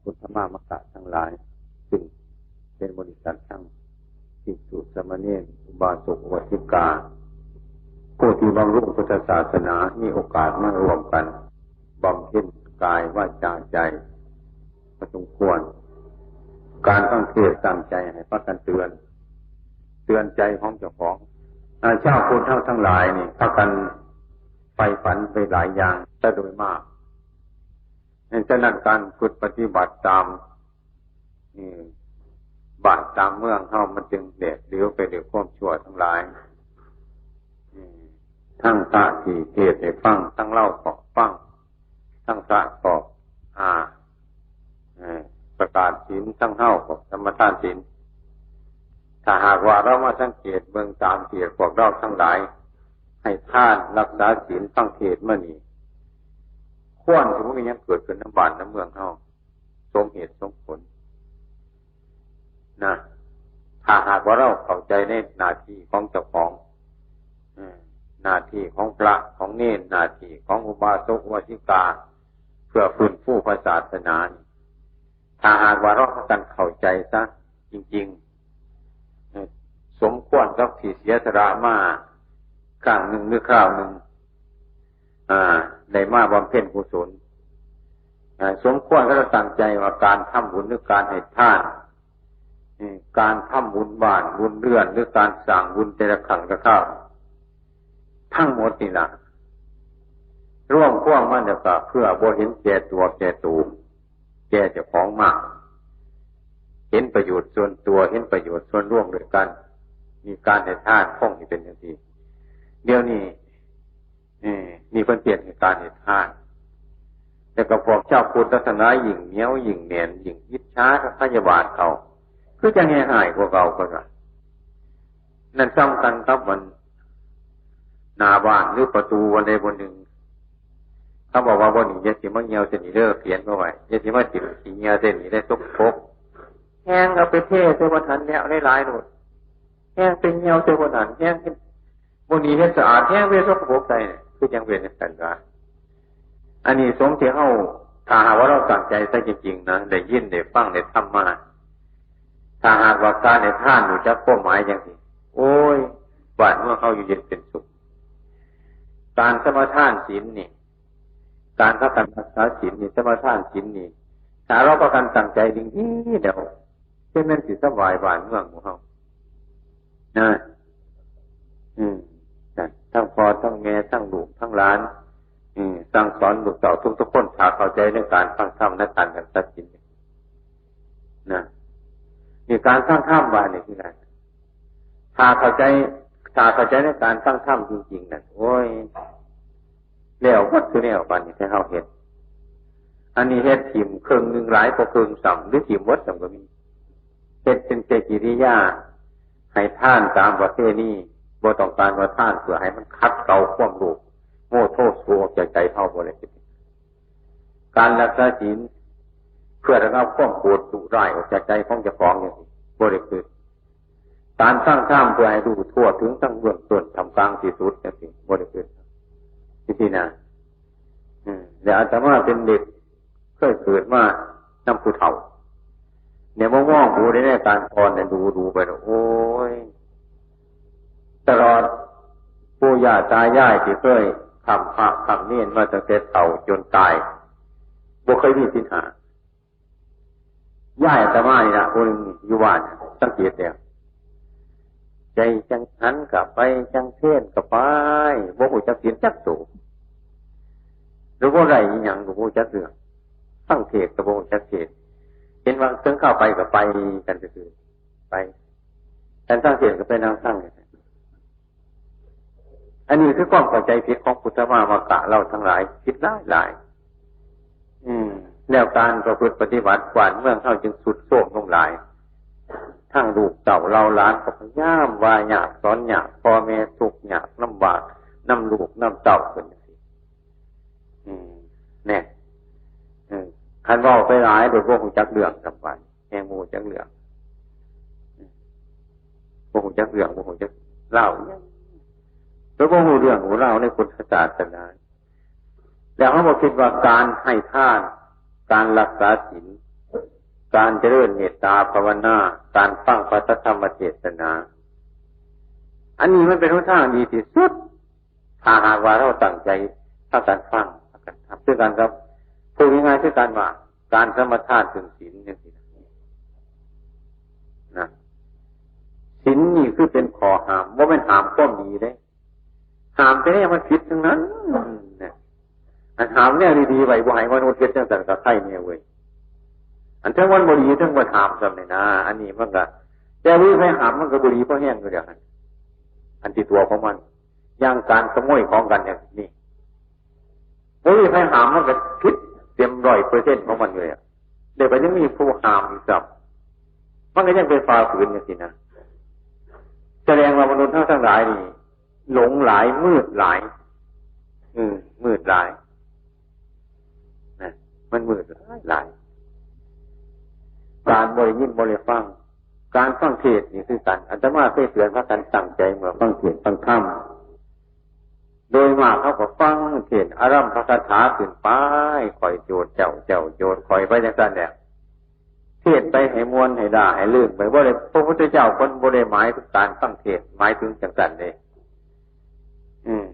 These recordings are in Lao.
ພຸດທະມາມະກະທັງຫຼາຍ ຊຶ່ງເປັນບໍລິສັດທັງພິກຂຸສາມະເນນ ອຸບາສົກອຸບາສິກາ ຜູ້ທີ່ບຳລຸງພຸດທະສາສະໜາ ມີໂອກາດມາຮ່ວມກັນບຳເພັນກາຍວາຈາໃຈພໍສົມຄວນ. ການຟັງເທດຕັ້ງໃຈໃຫ້ພາກັນເຕືອນ ເຕືອນໃຈຂອງເຈົ້າຂອງ. ອາ ຊາວພຸດເຮົາທັງຫຼາຍນີ້ພາກັນໃຝ່ຝັນໄປຫຼາຍຢ່າງ ແຕ່ໂດຍມາກ ເພາະສະນັ້ນ ການຝຶກປະຕິບັດຕາມ ອືມ ບ້ານຕາມເມືອງເຮົາ ມັນຈຶ່ງແບບເດວໄປດ້ວຍຄວາມຊົ່ວທັງຫຼາຍ. ອືມ ທັງພະທີ່ເທດໃຫ້ຟັງ ທັງລາວກໍຟັງ ທັງພະກໍ ອາ ເອີ ປະກາດສິນ ທັງເຮົາກໍສະມາທານສິນ. ຖ້າຫາກວ່າເຮົາມາສັງເກດເບິ່ງຕາມທີ່ພວກເຮົາທັງຫຼາຍໃຫ້ທານ ລັກສາສິນ ຟັງເທດມານີ້ ຄວນຊິບໍ່ມີຫຍັງເກີດຂຶ້ນນຳບ້ານນຳເມືອງເຮົາ ສົມເຫດສົມຜົນນະ. ຖ້າຫາກວ່າເຮົາເຂົ້າໃຈໃນໜ້າທີ່ຂອງເຈົ້າຂອງ ເອີ ໜ້າທີ່ຂອງພະຂອງເນນ ໜ້າທີ່ຂອງອຸບາສົກອຸບາສິກາ ເພື່ອຟື້ນຟູພະສາສະໜານີ້ ຖ້າຫາກວ່າເຮົາພາກັນເຂົ້າໃຈຊະຈິງໆ ເອີ ສົມຄວນກັບທີ່ເສຍສະຫຼະມາຄັ້ງໜຶ່ງ ຫຼື ຄາວໜຶ່ງ ອາ ໄດ້ມາບຳເພັນກຸສົນ ອາ ສົມຄວນກັບຕັ້ງໃຈວ່າການທຳບຸນ ຫຼື ການໃຫ້ທານ ເອີ ການທຳບຸນບ້ານບຸນເຮືອນ ຫຼື ການສ້າງບຸນແຕ່ລະຄັ້ງລະຄາວ ທັງໝົດນີ້ລະ ລວມພວມມາແລ້ວກໍເພື່ອບໍ່ເຫັນແກ່ຕົວແກ່ໂຕ ແກ່ເຈົ້າຂອງມາກ ເຫັນປະໂຫຍດສ່ວນຕົວ ເຫັນປະໂຫຍດສ່ວນລວມດ້ວຍກັນ ມີການໃຫ້ທານຄົງທີ່ເປັນຈັ່ງຊີ້. ດຽວນີ້ ເອີ ມີເພິ່ນປ່ຽນໃຫ້ການໃຫ້ທານ ແລ້ວກໍພວກຊາວພຸດທັງຫຼາຍຍິ່ງໜຽວຍິ່ງແໜ້ນ ຍິ່ງອິດສາກັບພະຍາບາດເຂົາ ຄືຈັ່ງແຮ່ຮ້າຍກວ່າເກົ່າ ເພິ່ນວ່າ. ນັ້ນສ່ຳກັນກັບອັນ ໜ້າບ້ານ ຫຼື ປະຕູບ່ອນໃດບ່ອນໜຶ່ງ ເຂົາບອກວ່າ ບ່ອນນີ້ຢ່າຊິມາຍ່ຽວໃສ່ນີ້ເດີ ຂຽນເອົາໄວ້ ຢ່າຊິມາຖິ້ມຂີ້ເຫຍື້ອໃສ່ນີ້ເດີ ສົກປົກ ແຮ່ງເອົາໄປເທໃສ່ບ່ອນຫັ້ນແລ້ວຫຼາຍໆໂລດ ແຮ່ງໄປຍ່ຽວໃສ່ບ່ອນນັ້ນ ແຮ່ງ ບໍ່ດີເຮັດສະອາດ ແຮ່ງໄປສົກປົກໃສ່ ຄືຈັ່ງເປັນຈັ່ງຊັ້ນວ່າ. ອັນນີ້ສົມທີ່ເຮົາ ຖ້າຫາກວ່າເຮົາຕັ້ງໃຈໃສ່ຈິງໆນະ ໄດ້ຍິນໄດ້ຟັງໄດ້ທຳມາ ຖ້າຫາກວ່າການໃຫ້ທານຮູ້ຈັກຄວາມໝາຍຈັ່ງຊີ້ ໂອ້ຍ ບ້ານເມືອງເຮົາຢູ່ເຢັນເປັນສຸກ. ການສະມາທານສິນນີ້ ການພາກັນຮັກສາສິນນີ້ ສະມາທານສິນນີ້ ຖ້າເຮົາພາກັນຕັ້ງໃຈດີໆແລ້ວ ຈະແມ່ນຊິສະບາຍບ້ານເມືອງຂອງເຮົານະ. ອືມ ນັ້ນ ທັງພໍ່ທັງແມ່ ທັງລູກທັງຫຼານ ອືມ ສັ່ງສອນລູກເຕົ້າທຸກໆຄົນ ຖ້າເຂົ້າໃຈໃນການຟັງທຳ ໃນການຮັກສາສິນນະ ມີການຟັງທຳວ່ານີ້ຄືກັນ ຖ້າເຂົ້າໃຈ ຖ້າເຂົ້າໃຈໃນການຟັງທຳຈິງໆນັ້ນ ໂອ້ຍ ແລ້ວໝົດຄືແນວ ບາດນີ້ ທີ່ເຮົາເຮັດ ອັນນີ້ເຮັດຖິ້ມເຄິ່ງໜຶ່ງ ຫຼາຍກວ່າເຄິ່ງຊ້ຳ ຫຼື ຖິ້ມໝົດຊ້ຳກໍມີ. ເຮັດເປັນແຕ່ກິລິຍາ ໃຫ້ທານຕາມປະເພນີ ບໍ່ຕ້ອງການວ່າທານເພື່ອໃຫ້ມັນຂັດເກົາຄວາມໂລບ ໂມໂທ ໂສ ອອກຈາກໃຈເຮົາ ບໍ່ໄດ້ເຮັດ. ການຮັກສາສິນເພື່ອລະງັບຄວາມໂກດດຸຮ້າຍອອກຈາກໃຈຂອງເຈົ້າຂອງ ຈັ່ງຊີ້ ບໍ່ໄດ້ເກີດ. ການຟັງທຳເພື່ອໃຫ້ຮູ້ທົ່ວເຖິງທັງເບື້ອງຕົ້ນ ທ່າມກາງ ທີ່ສຸດ ຈັ່ງຊີ້ ບໍ່ໄດ້ເກີດ ຈັ່ງຊີ້ນະ. ອືມ ແລະ ອາດຕະມາເປັນເດັກ ເຄີຍເກີດມານຳຜູ້ເຖົ້າ ແນມມາມອງດູໃນການກ່ອນ ດູໆໄປແລ້ວ ໂອ້ຍ ຕະຫຼອດປູ່ຍ່າຕາຍາຍທີ່ເຄີຍຄ້ຳພະຄ້ຳເນນມາຕັ້ງແຕ່ເຖົ້າຈົນຕາຍ ບໍ່ເຄີຍມີສິນຫ້າ. ຍາຍອາດຕະມານີ້ລະ ຜູ້ໜຶ່ງຢູ່ບ້ານ ສັງເກດແລ້ວ ໃຈຈັ່ງຫັນກໍໄປ ຈັ່ງເພນກໍໄປ ບໍ່ຮູ້ຈັກສິນຈັກໂຕ ຫຼືບໍ່ໄດ້ອີ່ຫຍັງກໍບໍ່ຮູ້ຈັກເລື່ອງ ຟັງເທດກໍບໍ່ຮູ້ຈັກເທດ ເຫັນວ່າເຖິງຄາວໄປກໍໄປກັນຊື່ໆ ໄປ ຄັນຟັງເທດກໍໄປນັ່ງຟັງ. ອັນນີ້ຄືຄວາມເຂົ້າໃຈຜິດຂອງພຸດທະມາມະກະເຮົາທັງຫຼາຍ ຜິດຫຼາຍໆ. ອືມ ແລ້ວການປະພຶດປະຕິບັດ ບ້ານເມືອງເຮົາຈຶ່ງຊຸດໂຊມລົງຫຼາຍ ທັງລູກເຕົ້າເຫຼົ່າຫຼານກໍພະຍາຍາມວ່າຍາກສອນຍາກ ພໍ່ແມ່ທຸກຍາກລຳບາກນຳລູກນຳເຕົ້າເພິ່ນຈັ່ງຊີ້. ອືມ ແນ່ ເອີ ຄັນເວົ້າໄປຫຼາຍໂດຍບໍ່ຮູ້ຈັກເລື່ອງ ສຳຄັນແຮງບໍ່ຮູ້ຈັກເລື່ອງ ບໍ່ຮູ້ຈັກເລື່ອງ ບໍ່ຮູ້ຈັກລາວຫຍັງ ໂດຍບໍ່ຮູ້ເລື່ອງຮູ້ລາວໃນພຸດທະສາສະໜາ. ແລ້ວເຮົາບໍ່ຄິດວ່າການໃຫ້ທານ ການຮັກສາສິນ ການຈະເລີນເມດຕາພາວະນາ, ການຟັງພະທຳເທດສະໜາ, ອັນນີ້ມັນເປັນຫົນທາງດີທີ່ສຸດ ຖ້າຫາກວ່າເຮົາຕັ້ງໃຈພາກັນຟັງ, ພາກັນທຳ. ຄືກັນກັບ ເວົ້າງ່າຍໆ ຄືກັນວ່າ ການສະມາທານຖືງສິນຈັ່ງຊີ້ນະ. ສິນນີ້ຄືເປັນຂໍ້ຫ້າມ, ບໍ່ແມ່ນຫ້າມຄວາມດີເດ້. ຫ້າມແຕ່ແນວມັນຜິດທັງນັ້ນນະ. ອັນຫ້າມແນວດີໆໄວ້ ບໍ່ໃຫ້ມະນຸດເຮັດຈັ່ງຊັ້ນກໍໄຄແນ່ເວີຍ. ອັນເຖິງມັນບໍ່ດີ ເຖິງບໍ່ຫ້າມຊ້ຳນີ້ນະ, ອັນນີ້ມັນກໍ ແຕ່ບໍ່ມີໃຜຫ້າມ ມັນກໍບໍ່ດີພໍແຮງຢູ່ແລ້ວຫັ້ນ. ອັນທີ່ຕົວຂອງມັນ ຢ່າງການຂະໂມຍຂອງກັນຢ່າງນີ້ ບໍ່ມີໃຜຫ້າມ ມັນກໍຜິດເຕັມຮ້ອຍເປີເຊັນຂອງມັນຢູ່ແລ້ວ. ແລ້ວກໍຍັງມີຜູ້ຫ້າມອີກຊ້ຳ ມັນກໍຍັງໄປຝ່າຝືນຈັ່ງຊີ້ນະ. ສະແດງວ່າມະນຸດເຮົາທັງຫຼາຍນີ້ ຫຼົງຫຼາຍ ມືດຫຼາຍ. ອືມ ມືດຫຼາຍນະ, ມັນມືດຫຼາຍ ຫຼາຍ. ການບໍ່ໄດ້ຍິນບໍ່ໄດ້ຟັງ, ການຟັງເທດນີ້ຄືກັນ. ອາດຕະມາເຄີຍເຕືອນພາກັນຕັ້ງໃຈເມື່ອຟັງເທດຟັງທຳ. ໂດຍມາກເຮົາກໍຟັງເທດອາລັມພະຄາຖາຂຶ້ນໄປ, ຂ້ອຍໂຈດເຈົ້າ ເຈົ້າໂຈດຂ້ອຍ ໄປຈັ່ງຊັ້ນແຫຼະ. ເທດໄປໃຫ້ມ່ວນໃຫ້ລ່າໃຫ້ລື່ນໄປ. ບໍ່ໄດ້ ພະພຸດທະເຈົ້າເພິ່ນບໍ່ໄດ້ໝາຍເຖິງການຟັງເທດ, ໝາຍເຖິງຈັ່ງຊັ້ນເດ້. ອືມ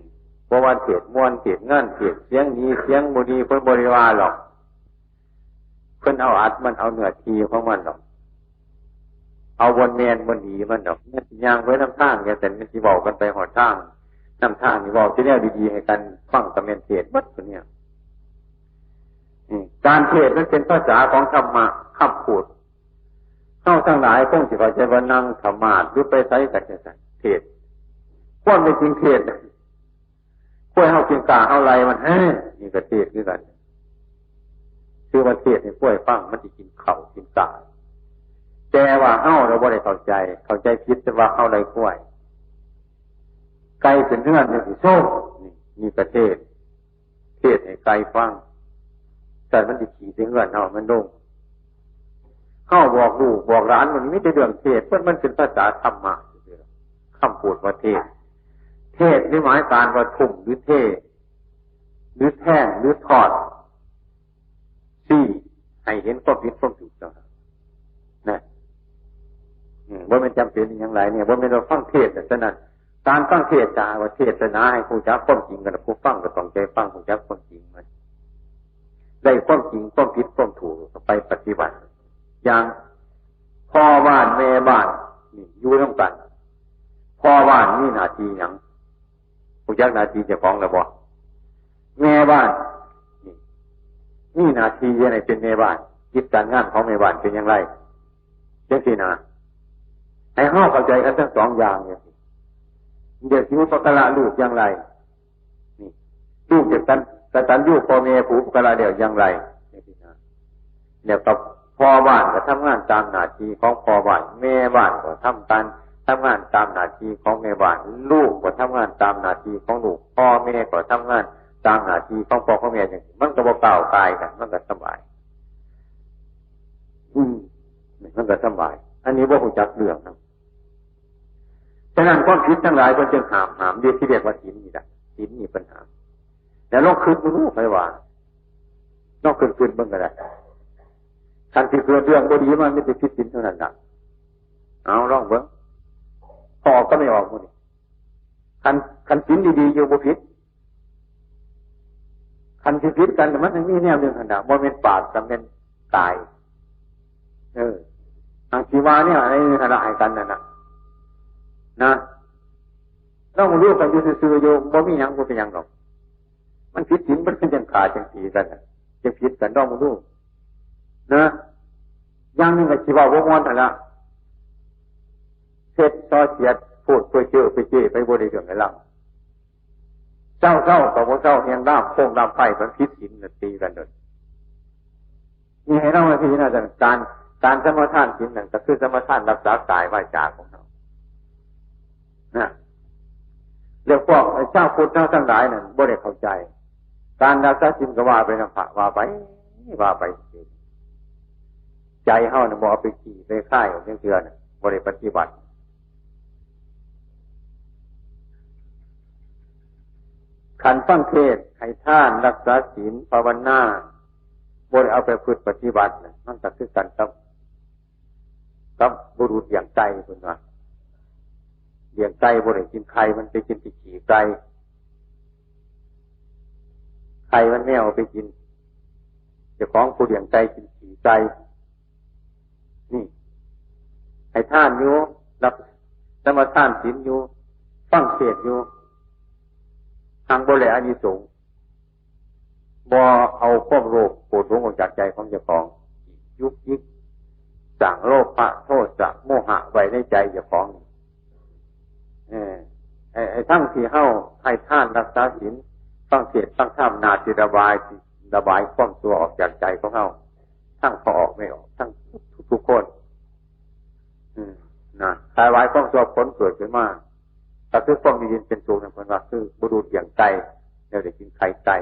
ບໍ່ວ່າເທດມ່ວນເທດງານ ເທດສຽງດີສຽງບໍ່ດີ ເພິ່ນບໍ່ໄດ້ວ່າດອກ. ເພິ່ນເອົາອັດມັນ ເອົາເນື້ອທີ່ຂອງມັນດອກ, ເອົາບ່ອນແມ່ນບ່ອນດີມັນດອກ. ມັນຊິຍ່າງໄປນຳທາງຈັ່ງຊັ້ນ, ມັນຊິເວົ້າກັນໄປຮອດທາງນຳທາງນີ້. ເວົ້າແຕ່ແນວດີໆໃຫ້ກັນຟັງກໍແມ່ນເທດໝົດ ໂຕນີ້. ອືມ ການເທດມັນເປັນພາສາຂອງທຳມະ, ຄຳພູດ. ເຮົາທັງຫຼາຍຄົງຊິເຂົ້າໃຈວ່ານັ່ງສະມາດ ຫຼືໄປໃສກໍຈັ່ງຊັ້ນ ເທດ. ຄວາມເປັນຈິງເທດ ຄວາຍເຮົາກິນກ້າ ເຮົາໄລ່ມັນ ແຮ ນີ້ກໍເທດຄືກັນ. ຄືວ່າເທດໃຫ້ຄວາຍຟັງ ມັນຊິກິນເຂົ້າກິນກ້າ. ແຕ່ວ່າເຮົາລະບໍ່ໄດ້ເຂົ້າໃຈ, ເຂົ້າໃຈຜິດ ແຕ່ວ່າເຮົາໄລ່ຄວາຍ. ໄກ່ຂຶ້ນເຮືອນຈັ່ງຊີ້ ໂຊ ນີ້ ນີ້ກໍເທດ. ເທດໃຫ້ໄກ່ຟັງ, ຊັ້ນມັນຊິຂີ້ໃສ່ເຮືອນເຮົາ ມັນລົງ. ເຮົາບອກລູກບອກຫຼານ ມັນມີແຕ່ເລື່ອງເທດ, ເພິ່ນ ມັນເປັນພາສາທຳມະ, ຄຳພູດວ່າເທດ. ເທດນີ້ໝາຍການວ່າທຸ່ມ ຫຼືເທ ຫຼືແທງ ຫຼືທອດ ຊີ້ໃຫ້ເຫັນຄວາມຜິດຄວາມຖືກເທົ່ານັ້ນນະ. ອືມ ບໍ່ແມ່ນຈຳເປັນອີ່ຫຍັງຫຼາຍແນວ, ບໍ່ແມ່ນວ່າຟັງເທດ. ສະນັ້ນ ການຟັງເທດ ຖ້າວ່າເທດສະໜາໃຫ້ຮູ້ຈັກຄວາມຈິງກັນ, ຜູ້ຟັງກໍຕ້ອງໃຈຟັງ, ຮູ້ຈັກຄວາມຈິງມັນ, ໄດ້ຄວາມຈິງ ຄວາມຜິດ ຄວາມຖືກ ກໍໄປປະຕິບັດ. ຢ່າງພໍ່ບ້ານແມ່ບ້ານນີ້ຢູ່ນຳກັນ, ພໍ່ບ້ານມີໜ້າທີ່ຫຍັງ? ຮູ້ຈັກໜ້າທີ່ເຈົ້າຂອງແລ້ວບໍ່? ແມ່ບ້ານນີ້ມີໜ້າທີ່ຈັ່ງໃດເປັນແມ່ບ້ານ? ກິດການງານຂອງແມ່ບ້ານເປັນຢ່າງໃດ? ຈັ່ງຊີ້ນະ, ໃຫ້ເຮົາເຂົ້າໃຈກັນທັງສອງຢ່າງຈັ່ງຊີ້. ດຽວຊິອຸປະກາລະລູກຢ່າງໃດ? ນີ້ ລູກຈະຕັນ ກະຕັນຍູພໍ່ແມ່ຜູ້ອຸປະກາລະແລ້ວຢ່າງໃດ? ຈັ່ງຊີ້ນະ. ແລ້ວກໍພໍ່ບ້ານກໍທຳງານຕາມໜ້າທີ່ຂອງພໍ່ບ້ານ, ແມ່ບ້ານກໍທຳການ ທຳງານຕາມໜ້າທີ່ຂອງແມ່ບ້ານ, ລູກກໍທຳງານຕາມໜ້າທີ່ຂອງລູກ, ພໍ່ແມ່ກໍທຳງານຕາມໜ້າທີ່ຂອງພໍ່ຂອງແມ່. ຈັ່ງຊີ້ ມັນກໍບໍ່ກ້າວກ່າຍກັນ, ມັນກໍສະບາຍ. ອືມ ມັນກໍສະບາຍ. ອັນນີ້ບໍ່ຮູ້ຈັກເລື່ອງນຳ. ສະນັ້ນ ຄວາມຜິດທັງຫຼາຍເພິ່ນຈຶ່ງຫ້າມ, ຫ້າມຢູ່ທີ່ຮຽກວ່າສິນນີ້ລະ, ສິນນີ້ເພິ່ນຫ້າມ. ແລ້ວລອງຄິດເບິ່ງດູ ໃຜວ່າ ລອງຄິດເບິ່ງກໍໄດ້. ຄັນຊິເກີດເລື່ອງບໍ່ດີມາ ມີແຕ່ຜິດສິນເທົ່ານັ້ນລະ. ເອົາ ລອງເບິ່ງ ອອກກໍໄມ່ອອກມື້ນີ້. ຄັນ ຄັນສິນດີໆຢູ່ ບໍ່ຜິດ. ຄັນຊິຜິດກັນ ມັນມີແນວໜຶ່ງຫັ້ນນະ, ບໍ່ແມ່ນປາກກໍແມ່ນກາຍ. ເອີ ອັນທີ່ວ່າແນວໃດຫັ້ນລະ ໃຫ້ກັນນັ້ນນະ ນະ. ລອງເບິ່ງດູ ຄັນຢູ່ຊື່ໆຢູ່ ບໍ່ມີຫຍັງ ບໍ່ເປັນຫຍັງດອກ. ມັນຜິດສິນ ມັນຄືຈັ່ງຂ້າຈັ່ງຕີກັນນະ, ຈັ່ງຜິດກັນ. ລອງເບິ່ງດູ ນະ. ຢ່າງໜຶ່ງກໍຊິເວົ້າບໍ່ມ່ວນຫັ້ນລະ, ເທັດ ສໍ້ສຽດ ພູດເພີ້ເຈີ້ ໄປເຈ້ໄປ ບໍ່ໄດ້ເລື່ອງໄດ້ລາວ. ເຊົ້າໆກໍບໍ່ເຊົາ ຮຽງດາມໂຄງດາມໄຟ ມັນຜິດສິນ ຕີກັນໂດດ. ນີ້ໃຫ້ເຮົາມາພິຈາລະນາ ການ ການສະມາທານສິນນັ້ນ ກໍຄືສະມາທານຮັກສາກາຍວາຈາຂອງເຮົານະ. ແລ້ວພວກຊາວພຸດເຮົາທັງຫຼາຍນັ້ນ ບໍ່ໄດ້ເຂົ້າໃຈ ການຮັກສາສິນກໍວ່າໄປນຳພະ ວ່າໄປ ວ່າໄປ. ໃຈເຮົານະ ບໍ່ເອົາໄປຂີ້ໄປຄາຍອອກຈັກເທື່ອນະ, ບໍ່ໄດ້ປະຕິບັດ. ຄັນຟັງເທດ ໃຫ້ທານ ຮັກສາສິນ ພາວະນາ ບໍ່ໄດ້ເອົາໄປປະພຶດປະຕິບັດນະ, ມັນກໍຄືກັນກັບ ກັບບຸລຸດລ້ຽງໄກ່ ເພິ່ນວ່າ ລ້ຽງໄກ່ບໍ່ໄດ້ກິນໄຂ່ມັນ ໄປກິນແຕ່ຂີ້ໄກ່ ໄຂ່ມັນແມວເອົາໄປກິນ ເຈົ້າຂອງຜູ້ລ້ຽງໄກ່ກິນຂີ້ໄກ່. ນີ້ ໃຫ້ທານຢູ່ ຮັບສະມາທານສິນຢູ່ ຟັງເທດຢູ່ ຫາກບໍ່ໄດ້ອານິສົງ ບໍ່ເອົາຄວາມໂລບໂກດຫຼົງອອກຈາກໃຈຂອງເຈົ້າຂອງ ຍຸກຍິກ ສ້າງໂລພະ ໂທສະ ໂມຫະໄວ້ໃນໃຈເຈົ້າຂອງນີ້ ເອີ ໄອ້ ໄອ້ທັງທີ່ເຮົາໃຫ້ທານ ຮັກສາສິນ ຟັງເທດ ຟັງທຳ ໜ້າທີ່ລະບາຍ ລະບາຍຄວາມຊົ່ວອອກຈາກໃຈຂອງເຮົາ ທັງເຂົ້າອອກໄມ່ອອກ ທັງທຸກໆຄົນ ອືມ ນະ ຖວາຍຄວາມຊົ່ວ ຜົນເກີດຂຶ້ນມາ ກໍຄືຄວາມຢູ່ເຢັນເປັນສຸກນັ້ນ ເພິ່ນວ່າຄືບຸລຸດລ້ຽງໄກ່ ແລ້ວໄດ້ກິນໄຂ່ໄກ່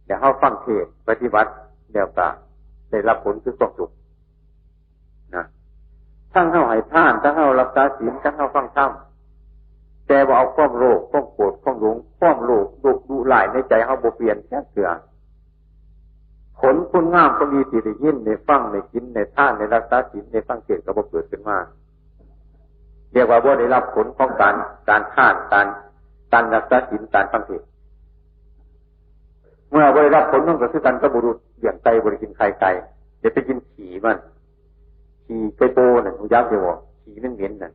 ແລ້ວເຮົາຟັງເທດ ປະຕິບັດ ແລ້ວກໍໄດ້ຮັບຜົນຄືຄວາມສຸກ ນະ ທັງເຮົາໃຫ້ທານ ທັງເຮົາຮັກສາສິນ ທັງເຮົາຟັງທຳ ແຕ່ວ່າເອົາຄວາມໂລບ ຄວາມໂກດ ຄວາມຫຼົງ ຄວາມໂລບດຸຮ້າຍໃນໃຈເຮົາບໍ່ປ່ຽນຈັກເທື່ອ ຜົນຄຸນງາມຄວາມດີທີ່ໄດ້ຍິນ ໄດ້ຟັງ ໄດ້ກິນ ໄດ້ທານ ໄດ້ຮັກສາສິນ ໄດ້ຟັງເທດ ກໍບໍ່ເກີດຂຶ້ນມາ ຮຽກວ່າບໍ່ໄດ້ຮັບຜົນຂອງການ ການທານ ການ ການຮັກສາສິນ ການຟັງເທດ. ເມື່ອບໍ່ໄດ້ຮັບຜົນ ມັນກໍຄືກັນກັບບຸລຸດລ້ຽງໄກ່ ບໍ່ໄດ້ກິນໄຂ່ໄກ່ ໄດ້ໄປກິນຂີ້ມັນ ຂີ້ໄກ່ໂປນັ້ນ ຮູ້ຈັກຢູ່ບໍ່? ຂີ້ເໝັນໆນັ້ນ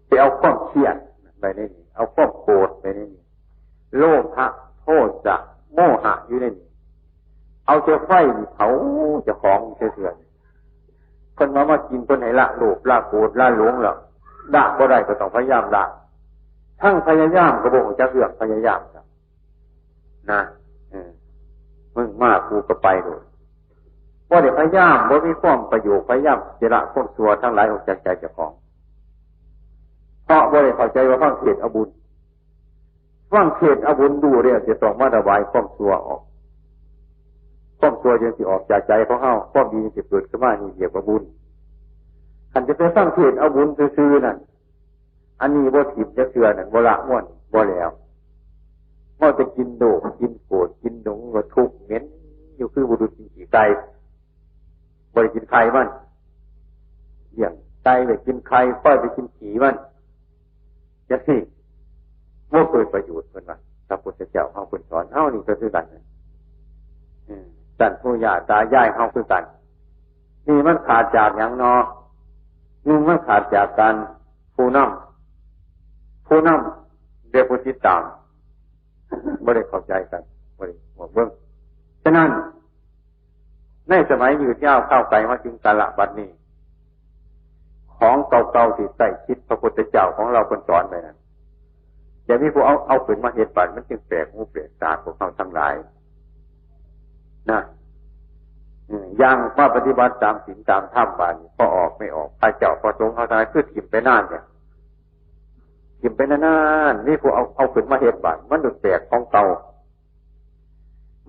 ໄປເອົາຄວາມຄຽດໄວ້ໃນນີ້ ເອົາຄວາມໂກດໄວ້ໃນນີ້ ໂລພະ ໂທສະ ໂມຫະຢູ່ໃນນີ້ ເອົາແຕ່ໄຟນີ້ເຜົາເຈົ້າຂອງເທື່ອໆ ເພິ່ນວ່າມາກິນ ເພິ່ນໃຫ້ລະໂລບ ລະໂກດ ລະຫຼົງ ລະ ລະບໍ່ໄດ້ກໍຕ້ອງພະຍາຍາມລະ ທັງພະຍາຍາມກໍບໍ່ຮູ້ຈັກເລື່ອງພະຍາຍາມ ນະ ເອີ ມຶງມາ ກູກໍໄປໂລດ ບໍ່ໄດ້ພະຍາຍາມ ບໍ່ມີຄວາມພະໂຍກພະຍາຍາມ ຊິລະຄວາມຊົ່ວທັງຫຼາຍອອກຈາກໃຈເຈົ້າຂອງ ເພາະບໍ່ໄດ້ເຂົ້າໃຈວ່າຟັງເທດເອົາບຸນ ຟັງເທດເອົາບຸນ ຮູ້ແລ້ວຈະຕ້ອງມາລະບາຍຄວາມຊົ່ວອອກ ຄວາມຊົ່ວຈຶ່ງຊິອອກຈາກໃຈຂອງເຮົາ ຄວາມດີຈຶ່ງຊິເກີດຂຶ້ນມາ ນີ້ຮຽກວ່າບຸນ ຄັນຈະໄປຟັງເທດເອົາບຸນຊື່ໆນັ້ນ ອັນນີ້ບໍ່ຖິ້ມຈັກເທື່ອນັ້ນ ບໍ່ລະມ້ວນ ບໍ່ແລ້ວ ເຮົາຈະກິນໂລບ ກິນໂກດ ກິນຫຼົງ ກໍທຸກເໝັນຢູ່ ຄືບຸລຸດກິນຂີ້ໄກ່ ບໍ່ໄດ້ກິນໄຂ່ມັນ ລ້ຽງໄກ່ໄວ້ກິນໄຂ່ ຄວາຍໄວ້ກິນຂີ້ມັນ ຈັ່ງຊີ້ ບໍ່ເກີດປະໂຫຍດ ເພິ່ນວ່າ ພະພຸດທະເຈົ້າເຮົາເພິ່ນສອນເຮົານີ້ກໍຄືກັນ ເອີ ຊັ້ນປູ່ຍ່າຕາຍາຍເຮົາຄືກັນ ນີ້ມັນຂາດຈາກຫຍັງນໍ? ໜຶ່ງ ມັນຂາດຈາກການ ຜູ້ນຳ ຜູ້ນຳ ແລະ ຜູ້ຕິດຕາມ ບໍ່ໄດ້ເຂົ້າໃຈກັນ ບໍ່ໄດ້ຮອບເບິ່ງ ສະນັ້ນ ໃນສະໄໝຍືດຍາວຄາວໄກມາເຖິງກາລະບັດນີ້ ຂອງເກົ່າໆທີ່ໃກ້ຊິດພະພຸດທະເຈົ້າຂອງເຮົາເພິ່ນສອນໄວ້ນັ້ນ ຢ່າມີຜູ້ເອົາ ເອົາຂຶ້ນມາເຮັດບາດ ມັນຈຶ່ງແປກຫູແປກຕາພວກເຮົາທັງຫຼາຍ ນະ ເອີ ຢ່າງມາປະຕິບັດຕາມສິນຕາມທຳບາດນີ້ ພໍອອກໄມ່ອອກ ພະເຈົ້າພະສົງເຮົາທັງຫຼາຍ ຄືຖິ້ມໄປນານແລ້ວ ຖິ້ມໄປນານໆ ມີຜູ້ເອົາ ເອົາຂຶ້ນມາເຮັດບາດ ມັນໂດນແປກຂອງເກົ່າ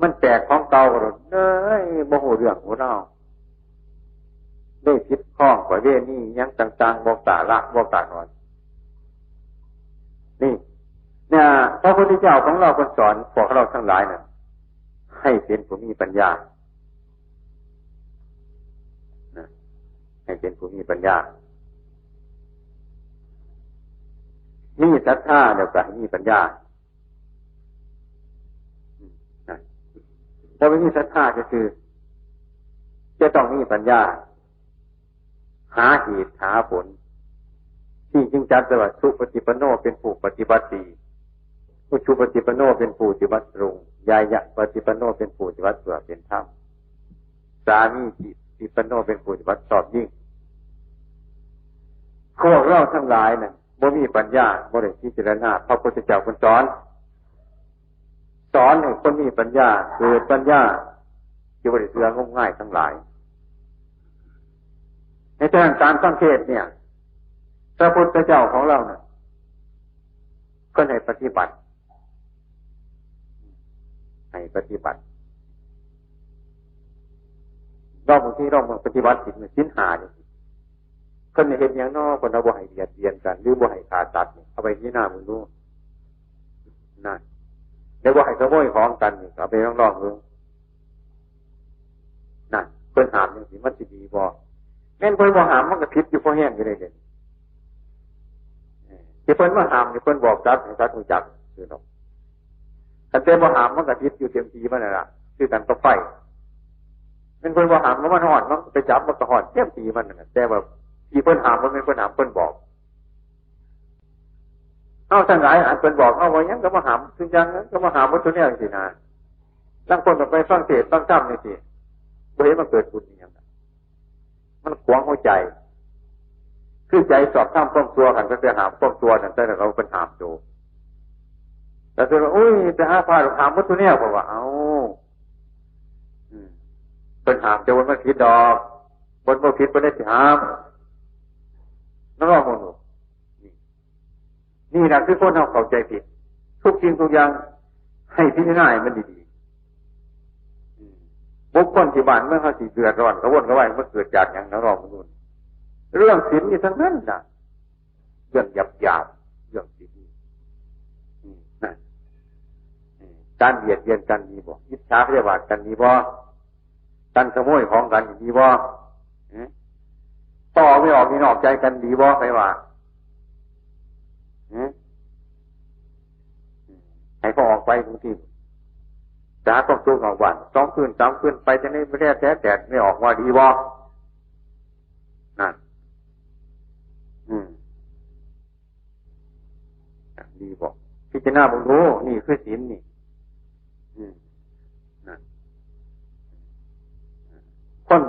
ມັນແປກຂອງເກົ່າໂລດເລີຍ ບໍ່ຮູ້ເລື່ອງຮູ້ລາວ ໄດ້ຜິດຄອງປະເວນີຫຍັງຕ່າງໆ ບໍ່ກ້າລະ ບໍ່ກ້າຖອນ ນີ້ ເນຍ ພະພຸດທະເຈົ້າຂອງເຮົາເພິ່ນສອນພວກເຮົາທັງຫຼາຍນັ້ນ ໃຫ້ເປັນຜູ້ມີປັນຍາ ນະ ໃຫ້ເປັນຜູ້ມີປັນຍາ ມີສັດທາແລ້ວກໍໃຫ້ມີປັນຍາ ນະ ບໍ່ແມ່ນມີສັດທາຊື່ໆ ຈະຕ້ອງມີປັນຍາ ຫາເຫດຫາຜົນ ທີ່ຈຶ່ງຈັດໄວ້ວ່າ ສຸປະຕິປັນໂນ ເປັນຜູ້ປະຕິບັດດີ ອຸຈຸປະຕິປັນໂນ ເປັນຜູ້ປະຕິບັດຕຣົງ ຍາຍະປະຕິປັນໂນ ເປັນຜູ້ປະຕິບັດເພື່ອເປັນທຳ ສາມີຈິປະຕິປັນໂນ ເປັນຜູ້ປະຕິບັດຊອບຍິ່ງ. ພວກເຮົາທັງຫຼາຍນັ້ນ ບໍ່ມີປັນຍາ ບໍ່ໄດ້ພິຈາລະນາ ພະພຸດທະເຈົ້າເພິ່ນສອນ ສອນໃຫ້ຄົນມີປັນຍາ ເກີດປັນຍາ ທີ່ບໍ່ໄດ້ເຊື່ອງົມງາຍທັງຫຼາຍ. ໃນທາງການສັງເກດເນຍ ພະພຸດທະເຈົ້າຂອງເຮົານັ້ນ ເພິ່ນໃຫ້ປະຕິບັດ ໃຫ້ປະຕິບັດ ລອງບາງທີລອງເບິ່ງປະຕິບັດສິນ ສິນຫ້ານີ້ ເພິ່ນເຮັດຫຍັງນໍ ເພິ່ນວ່າບໍ່ໃຫ້ບຽດບຽນກັນ ຫຼືບໍ່ໃຫ້ຂ້າສັດນີ້ ເອົາໄປພິຈາລະນາເບິ່ງດູ ນະ ແລ້ວບໍ່ໃຫ້ຂະໂມຍຂອງກັນນີ້ ເອົາໄປລອງໆເບິ່ງ ນະ ເພິ່ນຫ້າມຈັ່ງຊີ້ ມັນຊິດີບໍ່? ແມ່ນເພິ່ນບໍ່ຫ້າມ ມັນກໍຜິດຢູ່ພໍແຮງຢູ່ເດ້. ເອີ ທີ່ເພິ່ນມາຫ້າມນີ້ ເພິ່ນບອກສັດໃຫ້ສັດຮູ້ຈັກຊື່ດອກ. ຄັນແຕ່ບໍ່ຫ້າມ ມັນກໍຜິດຢູ່ເຕັມທີ່ມັນນັ້ນລະ ຄືກັນກັບໄຟ. ແມ່ນເພິ່ນບໍ່ຫ້າມ ມັນຮ້ອນ ມັນໄປຈັບ ມັນກໍຮ້ອນເຕັມທີ່ມັນນັ້ນລະ. ແຕ່ວ່າທີ່ເພິ່ນຫ້າມ ບໍ່ແມ່ນເພິ່ນຫ້າມ ເພິ່ນບອກ. ເຮົາທັງຫຼາຍ ອັນເພິ່ນບອກເຮົາວ່າຫຍັງກໍມາຫ້າມ ຄືຫຍັງກໍມາຫ້າມໝົດທຸກແນວ ຈັ່ງຊີ້ນະ. ລາງຄົນກໍໄປຟັງເທດຟັງທຳ ຈັ່ງຊີ້ ບໍ່ເຫັນມັນເກີດບຸນອີຫຍັງ. ມັນຂວາງຫົວໃຈ ຄືໃຈຊອບທຳຄວາມຊົ່ວ. ຄັນເພິ່ນໄປຫ້າມຄວາມຊົ່ວນັ້ນ ແຕ່ລະເຂົາເພິ່ນຫ້າມໂຕ ແລ້ວເພິ່ນວ່າ ໂອ້ຍ ໄປຫາພະຫ້າມໝົດທຸກແນວ. ເພາະວ່າ ເອົ້າ ອືມ ເພິ່ນຫ້າມ ແຕ່ວ່າມັນຜິດດອກ. ເພິ່ນບໍ່ຜິດ ເພິ່ນໄດ້ຊິຫ້າມ. ລອງເບິ່ງດູ. ນີ້ລະຄືຄົນເຮົາເຂົ້າໃຈຜິດ ທຸກສິ່ງທຸກຢ່າງໃຫ້ພິຈາລະນາໃຫ້ມັນດີໆ. ອືມ ບຸກຄົນທີ່ບ້ານເມືອງເຮົາຊິເດືອດຮ້ອນກະວົນກະວາຍ ມັນເກີດຈາກຫຍັງນະ? ລອງເບິ່ງດູ. ເລື່ອງສິນນີ້ທັງນັ້ນນະ ເລື່ອງຫຍາບໆ ເລື່ອງສິນນີ້. ອືມ ນະ ເອີ ການບຽດບຽນກັນມີບໍ່? ອິດສາພະຍາບາດກັນມີບໍ່? ກັນຂະໂມຍຂອງກັນນີ້ດີບໍ່? ຫື? ເຂົ້າອອກໄມ່ອອກນີ້ນອກໃຈກັນດີບໍ່? ໃຜວ່າ? ຫື? ໃຫ້ເຂົາອອກໄປບາງທີ ໄປຫາຄວາມສຸກນອກບ້ານ ສອງຄືນສາມຄືນ ໄປຈັ່ງໃດ ບໍ່ແທ້ແທ້ແຕ່ໄມ່ອອກວ່າດີບໍ່? ນັ້ນ ອືມ ດີບໍ່? ພິຈາລະນາເບິ່ງດູ ນີ້ຄືສິນນີ້. ອືມ ນັ້ນ ຄົນ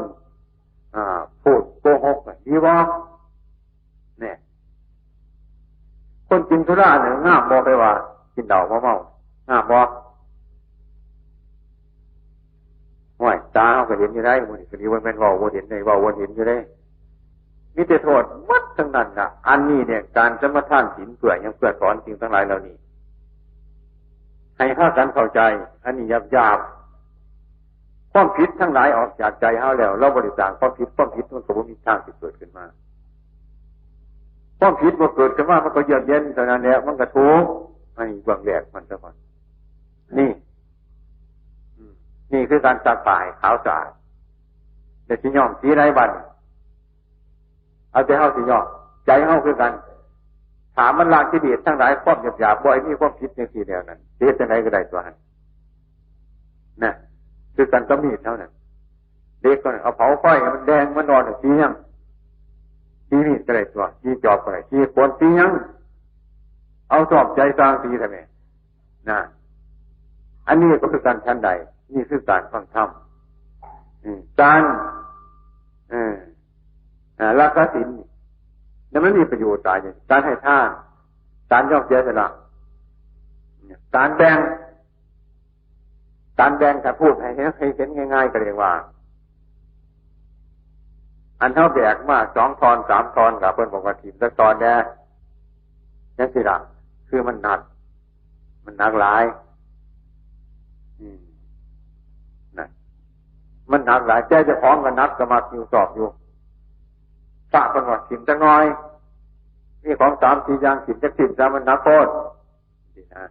ອ່າ ພູດໂກຫົກນະ ດີບໍ່? ແນ່ ຄົນກິນສຸລານີ້ງາມບໍ່? ໃຜວ່າ ກິນເຫຼົ້າມາເມົາ ງາມບໍ່? ໂອ້ຍ ຕາເຮົາກໍເຫັນຢູ່ໄດ໋ ມື້ນີ້ກໍດີ ບໍ່ແມ່ນເວົ້າບໍ່ເຫັນໄດ໋ ເວົ້າບໍ່ເຫັນຢູ່ເດ້. ມີແຕ່ໂທດໝົດທັງນັ້ນນະ. ອັນນີ້ເນຍ ການສະມາທານສິນເພື່ອຫຍັງ? ເພື່ອສອນສິ່ງທັງຫຼາຍເຫຼົ່ານີ້ ໃຫ້ພາກັນເຂົ້າໃຈ. ອັນນີ້ຫຍາບໆ. ຄວາມຜິດທັງຫຼາຍອອກຈາກໃຈເຮົາແລ້ວ ເຮົາບໍ່ໄດ້ສ້າງຄວາມຜິດ, ຄວາມຜິດມັນກໍບໍ່ມີທາງຊິເກີດຂຶ້ນມາ. ຄວາມຜິດບໍ່ເກີດຂຶ້ນມາ ມັນກໍເຢືອກເຢັນເທົ່ານັ້ນແຫຼະ, ມັນກໍທຸກ. ອັນນີ້ເບື້ອງແລກມັນຊະກ່ອນ. ນີ້ ອືມ ນີ້ຄືການຊັກຜ້າໃຫ້ຂາວສະອາດ. ແລ້ວຊິຍ້ອມສີໃດບັດນີ້? ເອົາແຕ່ເຮົາຊິຍ້ອມ ໃຈເຮົາຄືກັນ. ຖ້າມັນລະກິເລດທັງຫຼາຍ ຄວາມຫຍາບໆ ບໍ່ໃຫ້ມີຄວາມຜິດຈັ່ງຊີ້ແລ້ວນັ້ນ ຊິເຮັດຈັ່ງໃດກໍໄດ້ຕົວະຫັ້ນນະ. ຄືກັນກັບມີດເຮົານັ້ນ ເຫຼັກກໍເອົາເຜົາໄຟໃຫ້ມັນແດງ ມັນຮ້ອນ ສີຫຍັງ? ສີມີດກໍໄດ້ຕົວະ ສີຈອບກໍໄດ້ ສີຂວານ ສີຫຍັງ? ເອົາຊອບໃຈສ້າງສີແທ້ແມ່ນະ. ອັນນີ້ກໍຄືກັນ ສັນໃດ ນີ້ຄືການຟັງທຳ. ອືມ ການ ເອີ ອ່າ ລັກສາສິນນີ້ ແລ້ວມັນມີປະໂຫຍດຫຼາຍ. ການໃຫ້ທານ ການຍອມເສຍສະຫຼະ ການແບ່ງ ການແບ່ງ ຖ້າພູດໃຫ້ເຫັນ ໃຫ້ເຫັນງ່າຍໆ ກໍເອີ້ນວ່າ ອັນເຮົາແບກມາສອງທ່ອນສາມທ່ອນ ກໍເພິ່ນບອກວ່າຖິ້ມຈັກທ່ອນແດ່ ຈັ່ງຊີ້ລະ ຄືມັນໜັກ ມັນໜັກຫຼາຍ. ອືມ ນະ ມັນໜັກຫຼາຍ ແຕ່ເຈົ້າຂອງກໍໜັກ ກໍມັກຢູ່ຊອບຢູ່. ພະເພິ່ນວ່າຖິ້ມຈັກໜ້ອຍ ມີຂອງສາມສີ່ຢ່າງ ຖິ້ມຈັກຖິ້ມຊະ ມັນໜັກໂພດ ຊີ້ນະ.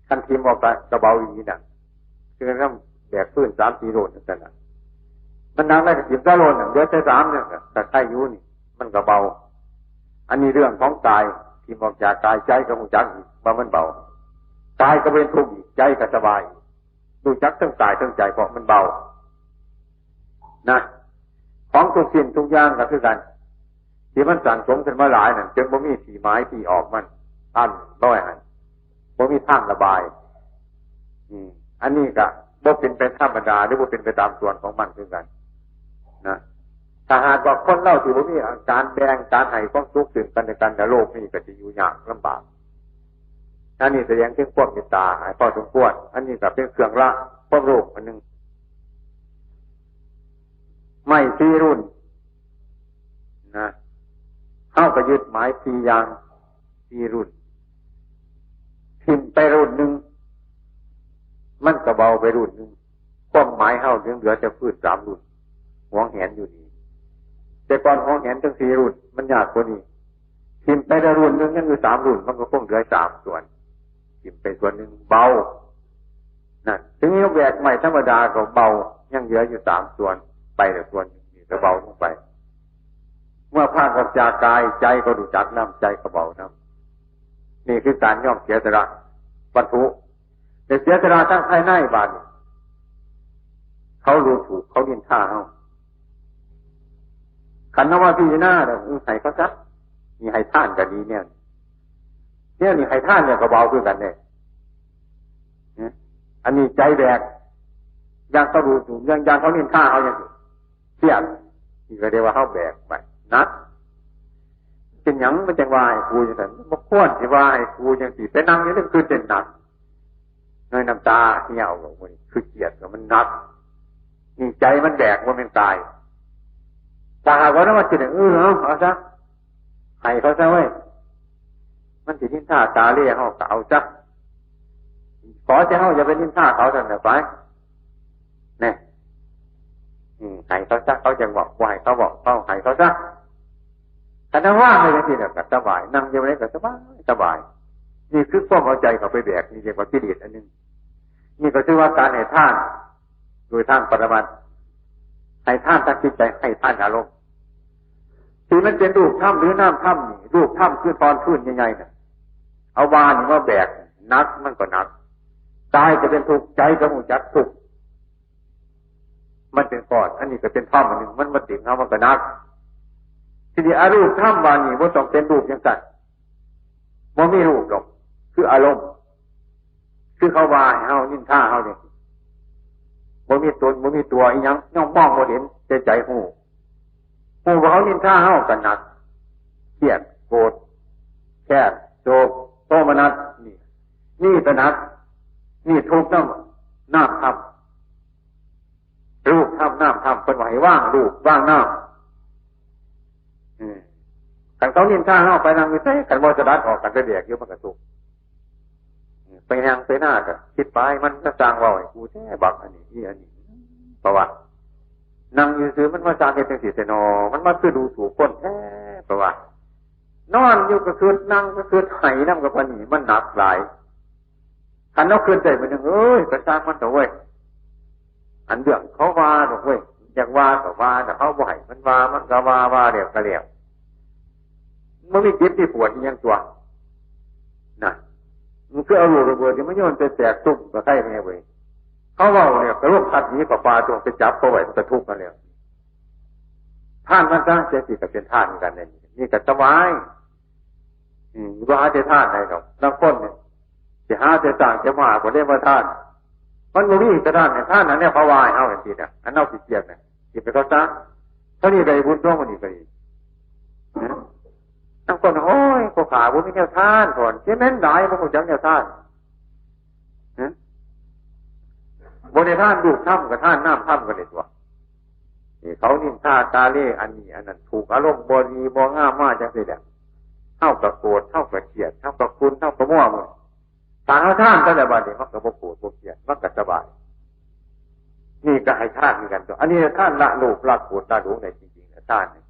ຄັນຖິ້ມອອກກະ ກະເບົາອີ່ຫຼີນະ ຄືນຳແບກຟືນສາມສີ່ໂລນຈັ່ງຊັ້ນນະ. ມັນໜັກແລ້ວກໍຖິ້ມຊະໂລນໜຶ່ງ ເຫຼືອແຕ່ສາມໜຶ່ງ ກະໄຄຢູ່ນີ້ ມັນກໍເບົາ. ອັນນີ້ເລື່ອງຂອງກາຍ ຖິ້ມອອກຈາກກາຍ ໃຈກໍຮູ້ຈັກອີກວ່າມັນເບົາ. ກາຍກໍເປັນທຸກອີກ ໃຈກໍສະບາຍອີກ ຮູ້ຈັກທັງກາຍທັງໃຈ ເພາະມັນເບົານະ. ຂອງທຸກສິ່ງທຸກຢ່າງກໍຄືກັນ ທີ່ມັນສະສົມຂຶ້ນມາຫຼາຍນັ້ນ ຈົນບໍ່ມີທີ່ໝາຍທີ່ອອກມັນ ອັນບໍ່ໃຫ້ ບໍ່ມີທາງລະບາຍ. ອືມ ອັນນີ້ກໍບໍ່ເປັນໄປທຳມະດາ ຫຼື ບໍ່ເປັນໄປຕາມສ່ວນຂອງມັນຄືກັນນະ. ຖ້າຫາກວ່າຄົນເຮົາທີ່ບໍ່ມີການແບ່ງ ການໃຫ້ຄວາມສຸກຊຶ່ງກັນແລະກັນ ແລ້ວໂລກນີ້ກໍຊິຢູ່ຍາກລຳບາກ. ອັນນີ້ສະແດງເຖິງຄວາມເມດຕາໃຫ້ພໍສົມຄວນ. ອັນນີ້ກໍເປັນເຄື່ອງລະຄວາມໂລບອັນໜຶ່ງ. ໄມ້ສີ່ລຸ້ນນະ ເຮົາກໍຍຶດໝາຍສີ່ຢ່າງ ສີ່ລຸ້ນ. ຖິ້ມໄປລຸ້ນໜຶ່ງ ມັນກໍເບົາໄປລຸ້ນໜຶ່ງ. ຄວາມໝາຍເຮົາຍັງເຫຼືອແຕ່ຟືດສາມລຸ້ນ ຫວງແຫນຢູ່ນີ້. ແຕ່ກ່ອນຫວງແຫນທັງສີ່ລຸ້ນ ມັນຍາກກວ່ານີ້. ຖິ້ມໄປແລ້ວລຸ້ນໜຶ່ງ ຍັງຢູ່ສາມລຸ້ນ ມັນກໍຄົງເຫຼືອສາມສ່ວນ. ຖິ້ມໄປສ່ວນໜຶ່ງເບົາ. ນັ້ນ ເຖິງແບກໄມ້ທຳມະດາກໍເບົາ ຍັງເຫຼືອຢູ່ສາມສ່ວນ ໄປແລ້ວສ່ວນໜຶ່ງ ນີ້ກໍເບົາລົງໄປ. ເມື່ອປາສຈາກກາຍ ໃຈກໍຮູ້ຈັກນຳ ໃຈກໍເບົານຳ. ນີ້ຄືການຍອມເສຍສະຫຼະວັດຖຸ ແລະເສຍສະຫຼະທາງພາຍໃນ. ບາດນີ້ເຂົາດູຖູກ ເຂົານິນທາເຮົາ ຄັນເຮົາມາພິຈາລະນາແລ້ວ ເອີ ໃຫ້ເຂົາຊະ. ນີ້ໃຫ້ທານກໍດີແນວນີ້ ແນວນີ້ໃຫ້ທານແລ້ວກໍເບົາຄືກັນເດ້. ອັນນີ້ໃຈແບກ ຢ້ານເຂົາດູຖູກ ຢ້ານ ຢ້ານເຂົານິນທາເຮົາຈັ່ງຊີ້ ຄຽດ. ນີ້ກໍເອີ້ນວ່າເຮົາແບກໄປໜັກ. ເປັນຫຍັງມັນຈັ່ງວ່າໃຫ້ກູຈັ່ງຊັ້ນ? ບໍ່ຄວນຊິວ່າໃຫ້ກູຈັ່ງຊີ້. ໄປນັ່ງຢູ່ນີ້ຄືເປັນໜັກ ນ້ອຍນ້ຳຕາເຫ່ຍອອກມາ ຄືຄຽດ ກໍມັນໜັກ. ນີ້ໃຈມັນແບກ ບໍ່ແມ່ນກາຍ. ຖ້າຫາກວ່າເຮົາວ່າຊິໄດ້ ເອີ ເອົາ ເອົາຊະ ໃຫ້ເຂົາຊະເວີຍ ມັນຊິນິນທາຕາເລເຮົາກໍເອົາຊະ. ຂໍແຕ່ເຮົາຢ່າໄປນິນທາເຂົາເທົ່ານັ້ນແຫຼະໄປ. ແນ່ ອືມ ໃຫ້ເຂົາຊະ ເຂົາຈັ່ງເວົ້າ ບໍ່ໃຫ້ເຂົາເວົ້າ ເຮົາໃຫ້ເຂົາຊະ. ຄັນເຮົາວາງໄວ້ຈັ່ງຊີ້ແລ້ວກໍສະບາຍ ນັ່ງຢູ່ໃດກໍສະບາຍ ສະບາຍ. ນີ້ຄືຄວາມເອົາໃຈເຂົ້າໄປແບກ ນີ້ຮຽກວ່າກິເລດອັນໜຶ່ງ. ນີ້ກໍຖືວ່າການໃຫ້ທານ ໂດຍທາງປະລະມັດ ໃຫ້ທານທາງຈິດໃຈ ໃຫ້ທານອາລົມ ທີ່ມັນເປັນຮູບທຳ ຫຼື ນາມທຳນີ້. ຮູບທຳຄືທ່ອນຟືນໃຫຍ່ໆ ນະ ເອົາວ່ານີ້ມາແບກ ໜັກ ມັນກໍໜັກ. ກາຍກໍເປັນທຸກ ໃຈກໍຮູ້ຈັກທຸກ ມັນເປັນກ້ອນ. ອັນນີ້ກໍເປັນທຳອັນໜຶ່ງ ມັນມາເຕັມເຮົາ ມັນກໍໜັກ. ທີນີ້ອາຮູບທຳວ່ານີ້ ບໍ່ຕ້ອງເປັນຮູບຈັ່ງຊັ້ນ ບໍ່ມີຮູບດອກ ຄືອາລົມ ຄືເຂົາວ່າໃຫ້ເຮົາ ນິນທາເຮົານີ້ ບໍ່ມີຕົນ ບໍ່ມີຕົວອີ່ຫຍັງ ຍັງມອງບໍ່ເຫັນ ແຕ່ໃຈຮູ້. ຮູ້ວ່າເຂົານິນທາເຮົາກໍໜັກ ຄຽດ ໂກດ ແຄ້ນ ໂສກ ໂທມະນັດ ນີ້ ນີ້ກໍໜັກ. ນີ້ທຸກນຳນາມທຳ ຮູບທຳ ນາມທຳ. ເພິ່ນວ່າໃຫ້ວາງຮູບ ວາງນາມ. ເອີ ຄັນເຂົານິນທາເຮົາ ໄປນັ່ງຢູ່ໃສ ຄັນບໍ່ສະດັດອອກກັນໄປແບກຢູ່ ມັນກໍທຸກ. ໄປຫຍັງໄປນາກໍຄິດໄປ ມັນກໍຊ່າງເວົ້າໃຫ້ກູແທ້ ບັກອັນນີ້ ອີອັນນີ້. ເພາະວ່ານັ່ງຢູ່ຊື່ ມັນມາຊ່າງເຮັດຈັ່ງຊີ້ແທ້ໜໍ ມັນມາຄືດູຖູກຄົນແທ້. ເພາະວ່ານອນຢູ່ກໍຄຶດ ນັ່ງກໍຄຶດ ໄຫ້ນຳກໍປານນີ້ ມັນໜັກຫຼາຍ. ຄັນເຮົາຄຶດໄດ້ມື້ໜຶ່ງ ເອີຍ ກໍຊ່າງມັນເຖາະເວີຍ ອັນເລື່ອງເຂົາວ່າດອກເວີຍ ຢາກວ່າກໍວ່າ ແຕ່ເຮົາບໍ່ໃຫ້ມັນວ່າ ມັນກໍວ່າ ວ່າແລ້ວກໍແລ້ວ ມັນມີເຈັບມີປວດອີ່ຫຍັງຕົວະ ນະ. ມັນຄືເອົາລູກລະເບີດນີ້ມາໂຍນໃສ່ແຕກຕຸ້ມກໍໄຄແດ່ເວີຍ. ເຂົາເວົ້າແລ້ວກໍລົມພັດໜີເຂົ້າປ່າຕົວະ ໄປຈັບເຂົາໄວ້ ມັນກໍທຸກຫັ້ນແລ້ວ. ທານມັນຊະ ຈັ່ງຊີ້ກໍເປັນທານຄືກັນ. ນີ້ກໍສະບາຍ ອືມ ບໍ່ຫາແຕ່ທານໃດດອກ. ລາງຄົນນີ້ ຊິຫາແຕ່ຊ້າງແຕ່ມ້າພຸ້ນເດ້ມາທານ ມັນບໍ່ມີກະທານ. ທານອັນແນວເຂົາວ່າໃຫ້ເຮົາຈັ່ງຊີ້ນະ ອັນເຮົາຂີ້ກຽດນະ ກິນໄປເຂົາຊະ. ເທົ່ານີ້ໄດ້ບຸນຕົວມື້ນີ້ກໍດີ ນະ. ບາງຄົນ ໂອ້ຍ ຜູ້ຂ້າບໍ່ມີແນວທານ ເພິ່ນຊິແມ່ນຫຼາຍ ບໍ່ຮູ້ຈັກແນວທານ ນະ. ບໍ່ໄດ້ທານຮູບທຳ ກໍທານນາມທຳກໍໄດ້ຕົວະ. ນີ້ເຂົານິນທາຕາເລ ອັນນີ້ອັນນັ້ນ ຖືກອາລົມບໍ່ດີບໍ່ງາມມາຈັ່ງຊີ້ແຫຼະ ເຮົາກໍໂກດ ເຮົາກໍຄຽດ ເຮົາກໍຂຸ້ນ ເຮົາກໍມົວໝົດ. ຖ້າເຮົາທານໄປແລ້ວ ບາດນີ້ມັນກໍບໍ່ໂກດບໍ່ຄຽດ ມັນກໍສະບາຍ. ນີ້ກໍໃຫ້ທານຄືກັນຕົວະ. ອັນນີ້ທານລະໂລບລະໂກດລະຫຼົງໄດ້ຈິງໆ ທານນີ້.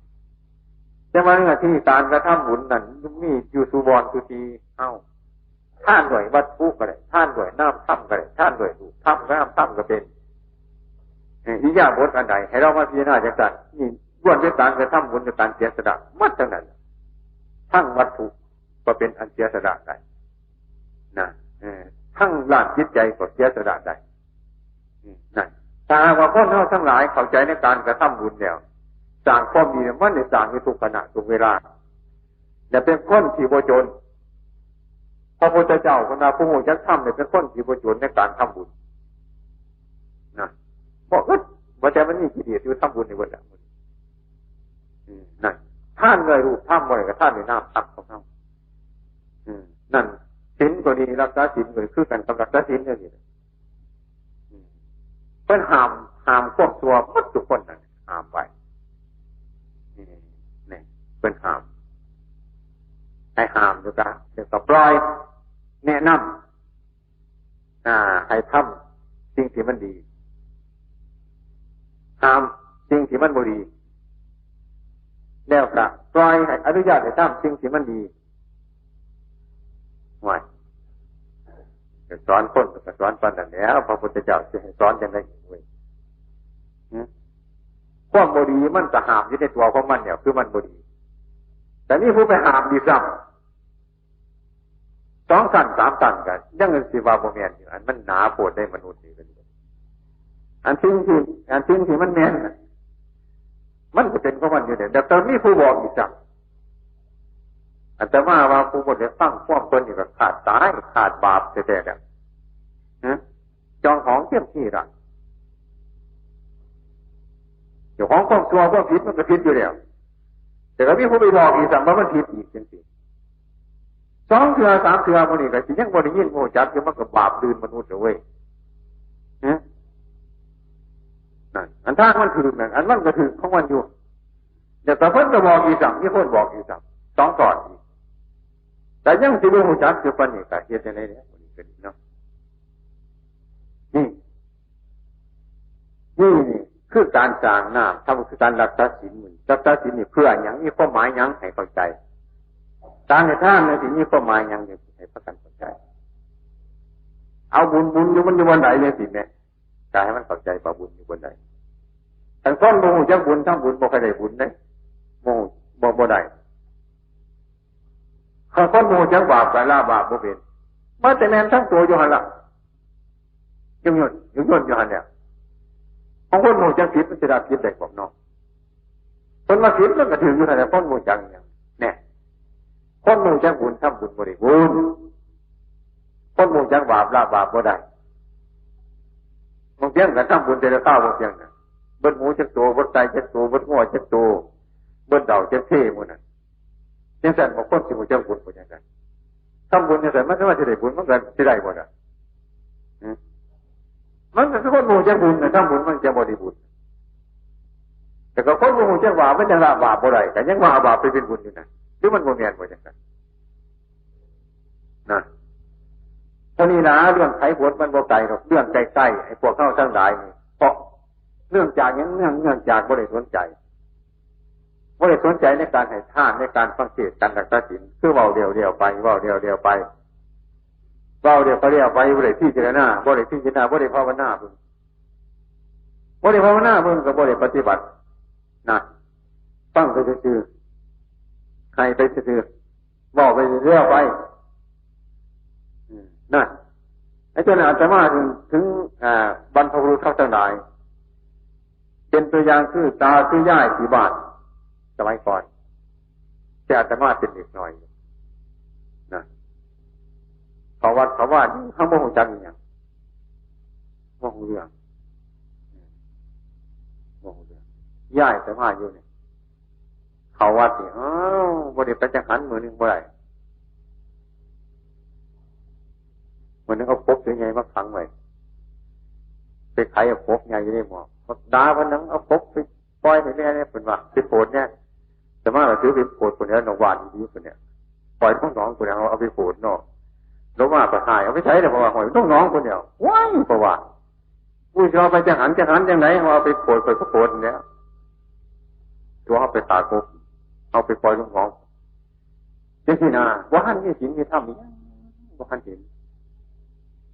ແຕ່ວ່າເນື້ອທີ່ການກະທຳບຸນນັ້ນ ມີຢູ່ສູ່ບ່ອນສູ່ທີ່ເຮົາ ທານດ້ວຍວັດຖຸກໍໄດ້ ທານດ້ວຍນາມທຳກໍໄດ້ ທານດ້ວຍຮູບທຳ ນາມທຳກໍເປັນ. ເອີ ອິລິຍາບົດອັນໃດ ໃຫ້ເຮົາມາພິຈາລະນາຈັ່ງຊັ້ນ. ນີ້ລ້ວນແຕ່ການກະທຳບຸນ ແລະ ການເສຍສະຫຼະໝົດທັງນັ້ນ. ທັງວັດຖຸກໍເປັນອັນເສຍສະຫຼະໄດ້ ນະ. ເອີ ທັງດ້ານຈິດໃຈກໍເສຍສະຫຼະໄດ້ ອືມ ນັ້ນ. ຖ້າຫາກວ່າຄົນເຮົາທັງຫຼາຍເຂົ້າໃຈໃນການກະທຳບຸນແລ້ວ ສ້າງຄວາມດີ ມັນໄດ້ສ້າງຢູ່ທຸກຂະນະທຸກເວລາ ແລະ ເປັນຄົນທີ່ບໍ່ຈົນ. ພະພຸດທະເຈົ້າເພິ່ນວ່າ ຜູ້ຮູ້ຈັກທຳນີ້ເປັນຄົນທີ່ບໍ່ຈົນໃນການທຳບຸນ ນະ. ບໍ່ອຶດ ບໍ່ແຕ່ມັນມີກິເລດຢູ່ ທຳບຸນໃຫ້ເບິດແລ້ວ. ອືມ ນັ້ນ. ທານດ້ວຍຮູບທຳບໍ່ໄດ້ ກໍທານດ້ວຍນາມທຳຂອງເຮົາ. ອືມ ນັ້ນ. ສິນກໍດີ ຮັກສາສິນກໍດີ ຄືກັນກັບຮັກສາສິນນີ້. ອືມ ເພິ່ນຫ້າມ ຫ້າມຄວາມຊົ່ວໝົດທຸກຄົນນັ້ນ ຫ້າມໄວ້. ນີ້ ນີ້ ເພິ່ນຫ້າມ ໃຫ້ຫ້າມ ແລ້ວກໍ ແລ້ວກໍປ່ອຍ ແນະນຳ ອ່າ ໃຫ້ທຳສິ່ງທີ່ມັນດີ ຫ້າມສິ່ງທີ່ມັນບໍ່ດີ ແລ້ວກໍປ່ອຍ ໃຫ້ອະນຸຍາດໃຫ້ທຳສິ່ງທີ່ມັນດີ. ຫ້ວຍ ສອນຄົນກໍສອນປານນັ້ນແຫຼ້ວ ພະພຸດທະເຈົ້າຊິໃຫ້ສອນຈັ່ງໃດອີກເວີຍ? ຄວາມບໍ່ດີມັນກໍຫ້າມຢູ່ໃນຕົວຂອງມັນແລ້ວ ຄືມັນບໍ່ດີ. ແຕ່ມີຜູ້ໄປຫ້າມອີກຊ້ຳ ສອງຊັ້ນສາມຊັ້ນ ກໍຍັງຊິວ່າບໍ່ແມ່ນຢູ່ ອັນມັນໜາໂພດໃນມະນຸດນີ້. ອັນສິ່ງທີ່ ອັນສິ່ງທີ່ມັນແມ່ນນະ ມັນກໍເປັນຂອງມັນຢູ່ເດ ແຕ່ມີຜູ້ບອກອີກຊ້ຳ. ອາດຕະມາວ່າຜູ້ບໍ່ໄດ້ຟັງຄວາມເພິ່ນນີ້ກໍຂາດຕາຍ ຂາດບາບແທ້ໆ ແລ້ວ ຮະ ເຈົ້າຂອງເຕັມທີ່ລະ ເຈົ້າຂອງຄວາມຊົ່ວຄວາມຜິດມັນກໍຜິດຢູ່ແລ້ວ ແຕ່ກໍມີຜູ້ໄປບອກອີກຊ້ຳວ່າມັນຜິດອີກ ຈັ່ງຊີ້ ສອງເທື່ອສາມເທື່ອ ມື້ນີ້ກໍຊິຍັງບໍ່ໄດ້ຍິນບໍ່ຮູ້ຈັກຢູ່ ມັນກໍບາບດື່ນມະນຸດເດ້ເວີຍ ຮະ ນັ້ນ ອັນທາງມັນຖືກນັ້ນ ອັນມັນກໍຖືກຂອງມັນຢູ່ ແລ້ວກໍເພິ່ນກໍບອກອີກຊ້ຳ ມີຄົນບອກອີກຊ້ຳ ສອງຕອນອີກ ແຕ່ຍັງຊິບໍ່ຮູ້ຈັກຢູ່ປານນີ້ ກໍເຮັດຈັ່ງໃດແລ້ວ ມື້ນີ້ກໍດີເນາະ ນີ້ ນີ້ ນີ້ຄືການສ້າງນ້ຳ ທຳ ຄືການຮັກສາສິນ. ມື້ນີ້ຮັກສາສິນນີ້ເພື່ອຫຍັງ? ມີຄວາມໝາຍຫຍັງ? ໃຫ້ເຂົ້າໃຈ. ການໃຫ້ທານນີ້ຊິມີຄວາມໝາຍຫຍັງ? ຈັ່ງຊີ້ໃຫ້ພາກັນເຂົ້າໃຈ. ເອົາບຸນ ບຸນຢູ່ ມັນຢູ່ບ່ອນໃດ? ຈັ່ງຊີ້ແມ່ ການໃຫ້ມັນເຂົ້າໃຈວ່າບຸນຢູ່ບ່ອນໃດ. ຄັນຄົນບໍ່ຮູ້ຈັກບຸນ ທຳບຸນບໍ່ຄ່ອຍໄດ້ບຸນເດ້ ບໍ່ ບໍ່ ບໍ່ໄດ້. ຄັນຄົນບໍ່ຮູ້ຈັກບາບ ກະລະບາບບໍ່ເປັນ. ມັນແຕ່ແມ່ນທັງໂຕຢູ່ຫັ້ນລະ ຍົກຍົນ ຍົກຍົນຢູ່ຫັ້ນແຫຼະ. ຂອງຄົນບໍ່ຮູ້ຈັກຜິດ ມັນຊິລະຜິດໄດ້ບໍ່ເນາະ? ຄົນວ່າຜິດ ມັນກະຖືກຢູ່ຫັ້ນແຫຼະ. ຄົນບໍ່ຮູ້ຈັກຫຍັງ ແນ່ ຄົນບໍ່ຮູ້ຈັກບຸນ ທຳບຸນບໍ່ໄດ້ບຸນ. ຄົນບໍ່ຮູ້ຈັກບາບ ລະບາບບໍ່ໄດ້. ບາງເທື່ອກະທຳບຸນແຕ່ລະຄາວ ບາງເທື່ອນະ ເບິດໝູຈັກໂຕ ເບິດໄກ່ຈັກໂຕ ເບິດງົວຈັກໂຕ ເບິດເຫຼົ້າຈັກເທ ໝູ່ນັ້ນ. ຈັ່ງຊັ້ນບໍ່ ຄົນຊິຮູ້ຈັກບຸນບໍ່ຈັ່ງຊັ້ນ? ທຳບຸນຈັ່ງຊັ້ນ ມັນສາມາດຊິໄດ້ບຸນ ມັນກໍຊິໄດ້ບໍ່ລະ? ຫຶ? ມັນກໍຄືຄົນບໍ່ຮູ້ຈັກບຸນນະ ທຳບຸນມັນຈະບໍ່ໄດ້ບຸນ. ແຕ່ກໍຄົນບໍ່ຮູ້ຈັກບາບ ມັນຍັງລະບາບບໍ່ໄດ້ ກໍຍັງວ່າເອົາບາບໄປເປັນບຸນຢູ່ນັ້ນ ຫຼືມັນບໍ່ແມ່ນບໍ່ຈັ່ງຊັ້ນ? ນະ ເທົ່ານີ້ລະ ເລື່ອງໄຂບົດມັນບໍ່ໄກດອກ ເລື່ອງໃກ້ໆ ໃຫ້ພວກເຮົາທັງຫຼາຍນີ້ ເພາະເນື່ອງຈາກຫຍັງ? ເນື່ອງ ເນື່ອງຈາກບໍ່ໄດ້ສົນໃຈ ບໍ່ໄດ້ສົນໃຈໃນການໃຫ້ທານ ໃນການຟັງເທດ ການຮັກສາສິນ ຄືເວົ້າແລ້ວໆໄປ ເວົ້າແລ້ວໆໄປ ເວົ້າແລ້ວກໍແລ້ວໄປ ບໍ່ໄດ້ພິຈາລະນາ ບໍ່ໄດ້ພິຈາລະນາ ບໍ່ໄດ້ພາວະນາເບິ່ງ ບໍ່ໄດ້ພາວະນາເບິ່ງ ກໍບໍ່ໄດ້ປະຕິບັດນະ ຟັງໄປຊື່ໆ ໃຫ້ໄປຊື່ໆ ເວົ້າໄປແລ້ວໄປ ອືມ ນະ ໃນຕົວນັ້ນອາດຕະມາເຖິງ ເຖິງ ອ່າ ບັນພະບຸລຸດເຮົາທັງຫຼາຍ ເປັນຕົວຢ່າງຄືຕາຄືຍາຍທີ່ບ້ານສະໄໝກ່ອນ ແຕ່ອາດຕະມາເປັນເດັກນ້ອຍຢູ່ນະ ເຂົ້າວັດເຂົ້າວານີ້ເຮົາບໍ່ຮູ້ຈັກອີ່ຫຍັງ ບໍ່ຮູ້ເລື່ອງ ບໍ່ຮູ້ເລື່ອງ ຍາຍອາດຕະມາຢູ່ນີ້ ເຂົ້າວັດນີ້ ອ້າວ ບໍ່ໄດ້ໄປຈັກຫັນ ມື້ໜຶ່ງບໍ່ໄດ້ ມື້ໜຶ່ງເອົາກົບຕົວໃຫຍ່ມາຂັງໄວ້ ໄປໄຂເອົາກົບໃຫຍ່ຢູ່ໃນໝໍ້ ບັກດາເພິ່ນນະ ເອົາກົບໄປປ່ອຍໃຫ້ແມ່ແດ່ ເພິ່ນວ່າ ໄປໂຜດແດ່ ອາດຕະມາກໍຖືໄປໂຜດພຸ້ນແຫຼະ ນອກບ້ານດີໆພຸ້ນແຫຼະ ປ່ອຍລົງໜອງພຸ້ນແຫຼະ ເອົາໄປໂຜດເນາະ ລົງມາກໍຫາຍ ເອົາໄປໃສລະ ເພາະວ່າຫ້ອຍລົງໜອງພຸ້ນແຫຼະ ໂອ້ຍ ເພາະວ່າ ຜູ້ຊິເອົາໄປຈັກຫັນ ຈັກຫັນຈັ່ງໃດ ເຮົາເອົາໄປໂຜດ ຂ້ອຍກໍໂຜດແລ້ວ ຕົວເຮົາໄປຂ້າກົບ ເຮົາໄປປ່ອຍລົງໜອງ ຈັ່ງຊີ້ນະ ບໍ່ທັນມີສິນມີທຳອີ່ຫຍັງ ບໍ່ທັນເຫັນ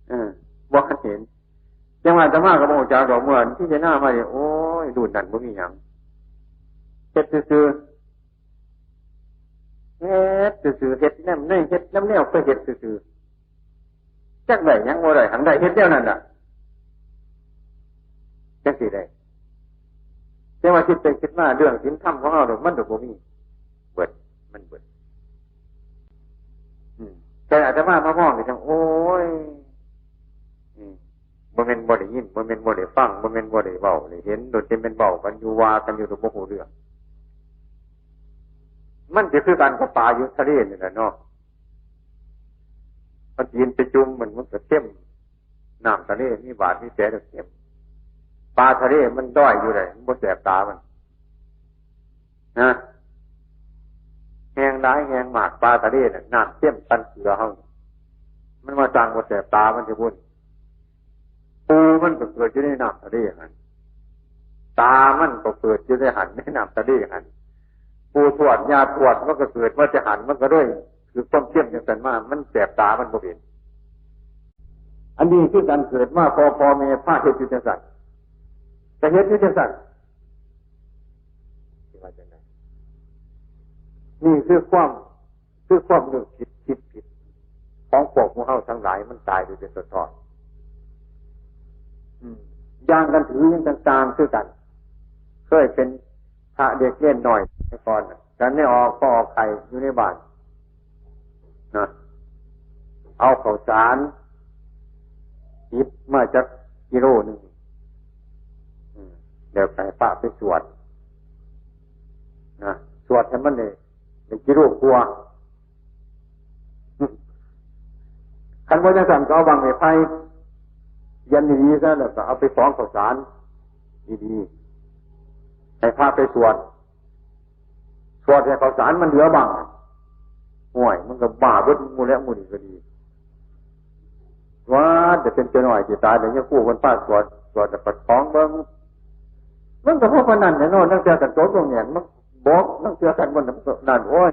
ເອີ ບໍ່ທັນເຫັນ ຈັ່ງວ່າອາດຕະມາກໍບໍ່ຮູ້ຈັກດອກ ເມື່ອພິຈາລະນາມານີ້ ໂອ້ຍ ລຸ້ນນັ້ນບໍ່ມີຫຍັງ ເຮັດຊື່ໆ ເຮັດຊື່ໆ ເຮັດນຳໃນ ເຮັດນຳແນວເຄີຍເຮັດຊື່ໆ ຈັກໄດ້ຫຍັງບໍ່ໄດ້ ຫັ້ນໄດ້ເຮັດແນວນັ້ນລະ ຈັ່ງຊີ້ໄດ໋. ແຕ່ວ່າຄິດໄປຄິດມາ ເລື່ອງສິນທຳຂອງເຮົານີ້ ມັນກໍບໍ່ມີ ເບິດ ມັນເບິດ ອືມ ແຕ່ອາດຕະມາມາມອງນີ້ຈັ່ງ ໂອ້ຍ ອືມ ບໍ່ແມ່ນບໍ່ໄດ້ຍິນ ບໍ່ແມ່ນບໍ່ໄດ້ຟັງ ບໍ່ແມ່ນບໍ່ໄດ້ເວົ້າໄດ້ເຫັນ ໂດຍແຕ່ແມ່ນເວົ້າກັນຢູ່ ວ່າກັນຢູ່ ກໍບໍ່ຮູ້ເລື່ອງ. ມັນຊິຄືກັນກັບປາຢູ່ທະເລນີ້ແຫຼະເນາະ ມັນຊິໄປຈຸ່ມ ມັນ ມັນກໍເຕັມ ນ້ຳທະເລມີບາດມີແຜເຕັມ. ປາທະເລມັນລອຍຢູ່ໃດ໋ ມັນບໍ່ແສບຕາມັນນະ ແຮງຫຼາຍແຮງມາກ ປາທະເລນັ້ນ ນ້ຳເຕັມປັນເກືອເຮົາ ມັນມາສ້າງບໍ່ແສບຕາມັນຊິບຸ້ນ. ປູມັນກໍເກີດຢູ່ໃນນ້ຳທະເລຫັ້ນ ຕາມັນກໍເກີດຢູ່ໃນຫັ້ນ ໃນນ້ຳທະເລຫັ້ນ ປູທວດຍ່າທວດມັນກໍເກີດມາແຕ່ຫັ້ນ ມັນກໍເລີຍຖືກຄວາມເຄັມຈັ່ງຊັ້ນມາ ມັນແສບຕາມັນບໍ່ເປັນ. ອັນນີ້ຄືການເກີດມາ ພໍ່ ພໍ່ແມ່ພາເຮັດຢູ່ຈັ່ງຊັ້ນ ກໍເຮັດຢູ່ຈັ່ງຊັ້ນ ຊິວ່າຈັ່ງໃດ? ນີ້ຄືຄວາມ ຄືຄວາມຮູ້ຜິດຄິດຜິດຂອງພວກໝູ່ເຮົາທັງຫຼາຍ ມັນຕາຍໄປເປັນຕອນໆ. ອືມ ຢ່າງກັນຖືຫຍັງຕ່າງໆຄືກັນ. ເຄີຍເປັນພະເດັກເນນນ້ອຍແຕ່ກ່ອນນະ ກັນໄດ້ອອກ ພໍອອກໄຂ່ຢູ່ໃນບ້ານນະ ເອົາເຂົ້າສານຕິດມາຈັກກິໂລໜຶ່ງ ອືມ ແລ້ວໃຫ້ພະໄປສວດນະ ສວດໃຫ້ມັນໄດ້ ໄດ້ກິໂລກວ່າ. ຄັນບໍ່ຈັ່ງຊັ້ນກໍເອົາບັ້ງໄມ້ໄຜ່ຂຽນດີໆຊະ ແລ້ວກໍເອົາໄປສອງເຂົ້າສານດີໆ ໃຫ້ພະໄປສວດ ສວດໃຫ້ເຂົ້າສານມັນເຫຼືອບັ້ງ. ໂອ້ຍ ມັນກໍບ້າເບິດໝູ່ແຫຼະ ໝູ່ນີ້ກໍດີ. ວ່າແຕ່ເປັນເຈົ້ານ້ອຍຊິຕາຍແລ້ວ ຍາຄູເພິ່ນພາສວດ ສວດແລ້ວປະຄອງເບິ່ງ ມັນກໍພໍປານນັ້ນແຫຼະເນາະ. ລາງເທື່ອຄັນຕົກລົງແໜ້ນ ມັນ ບອກ ລາງເທື່ອຄັນມັນນັ້ນ ໂອ້ຍ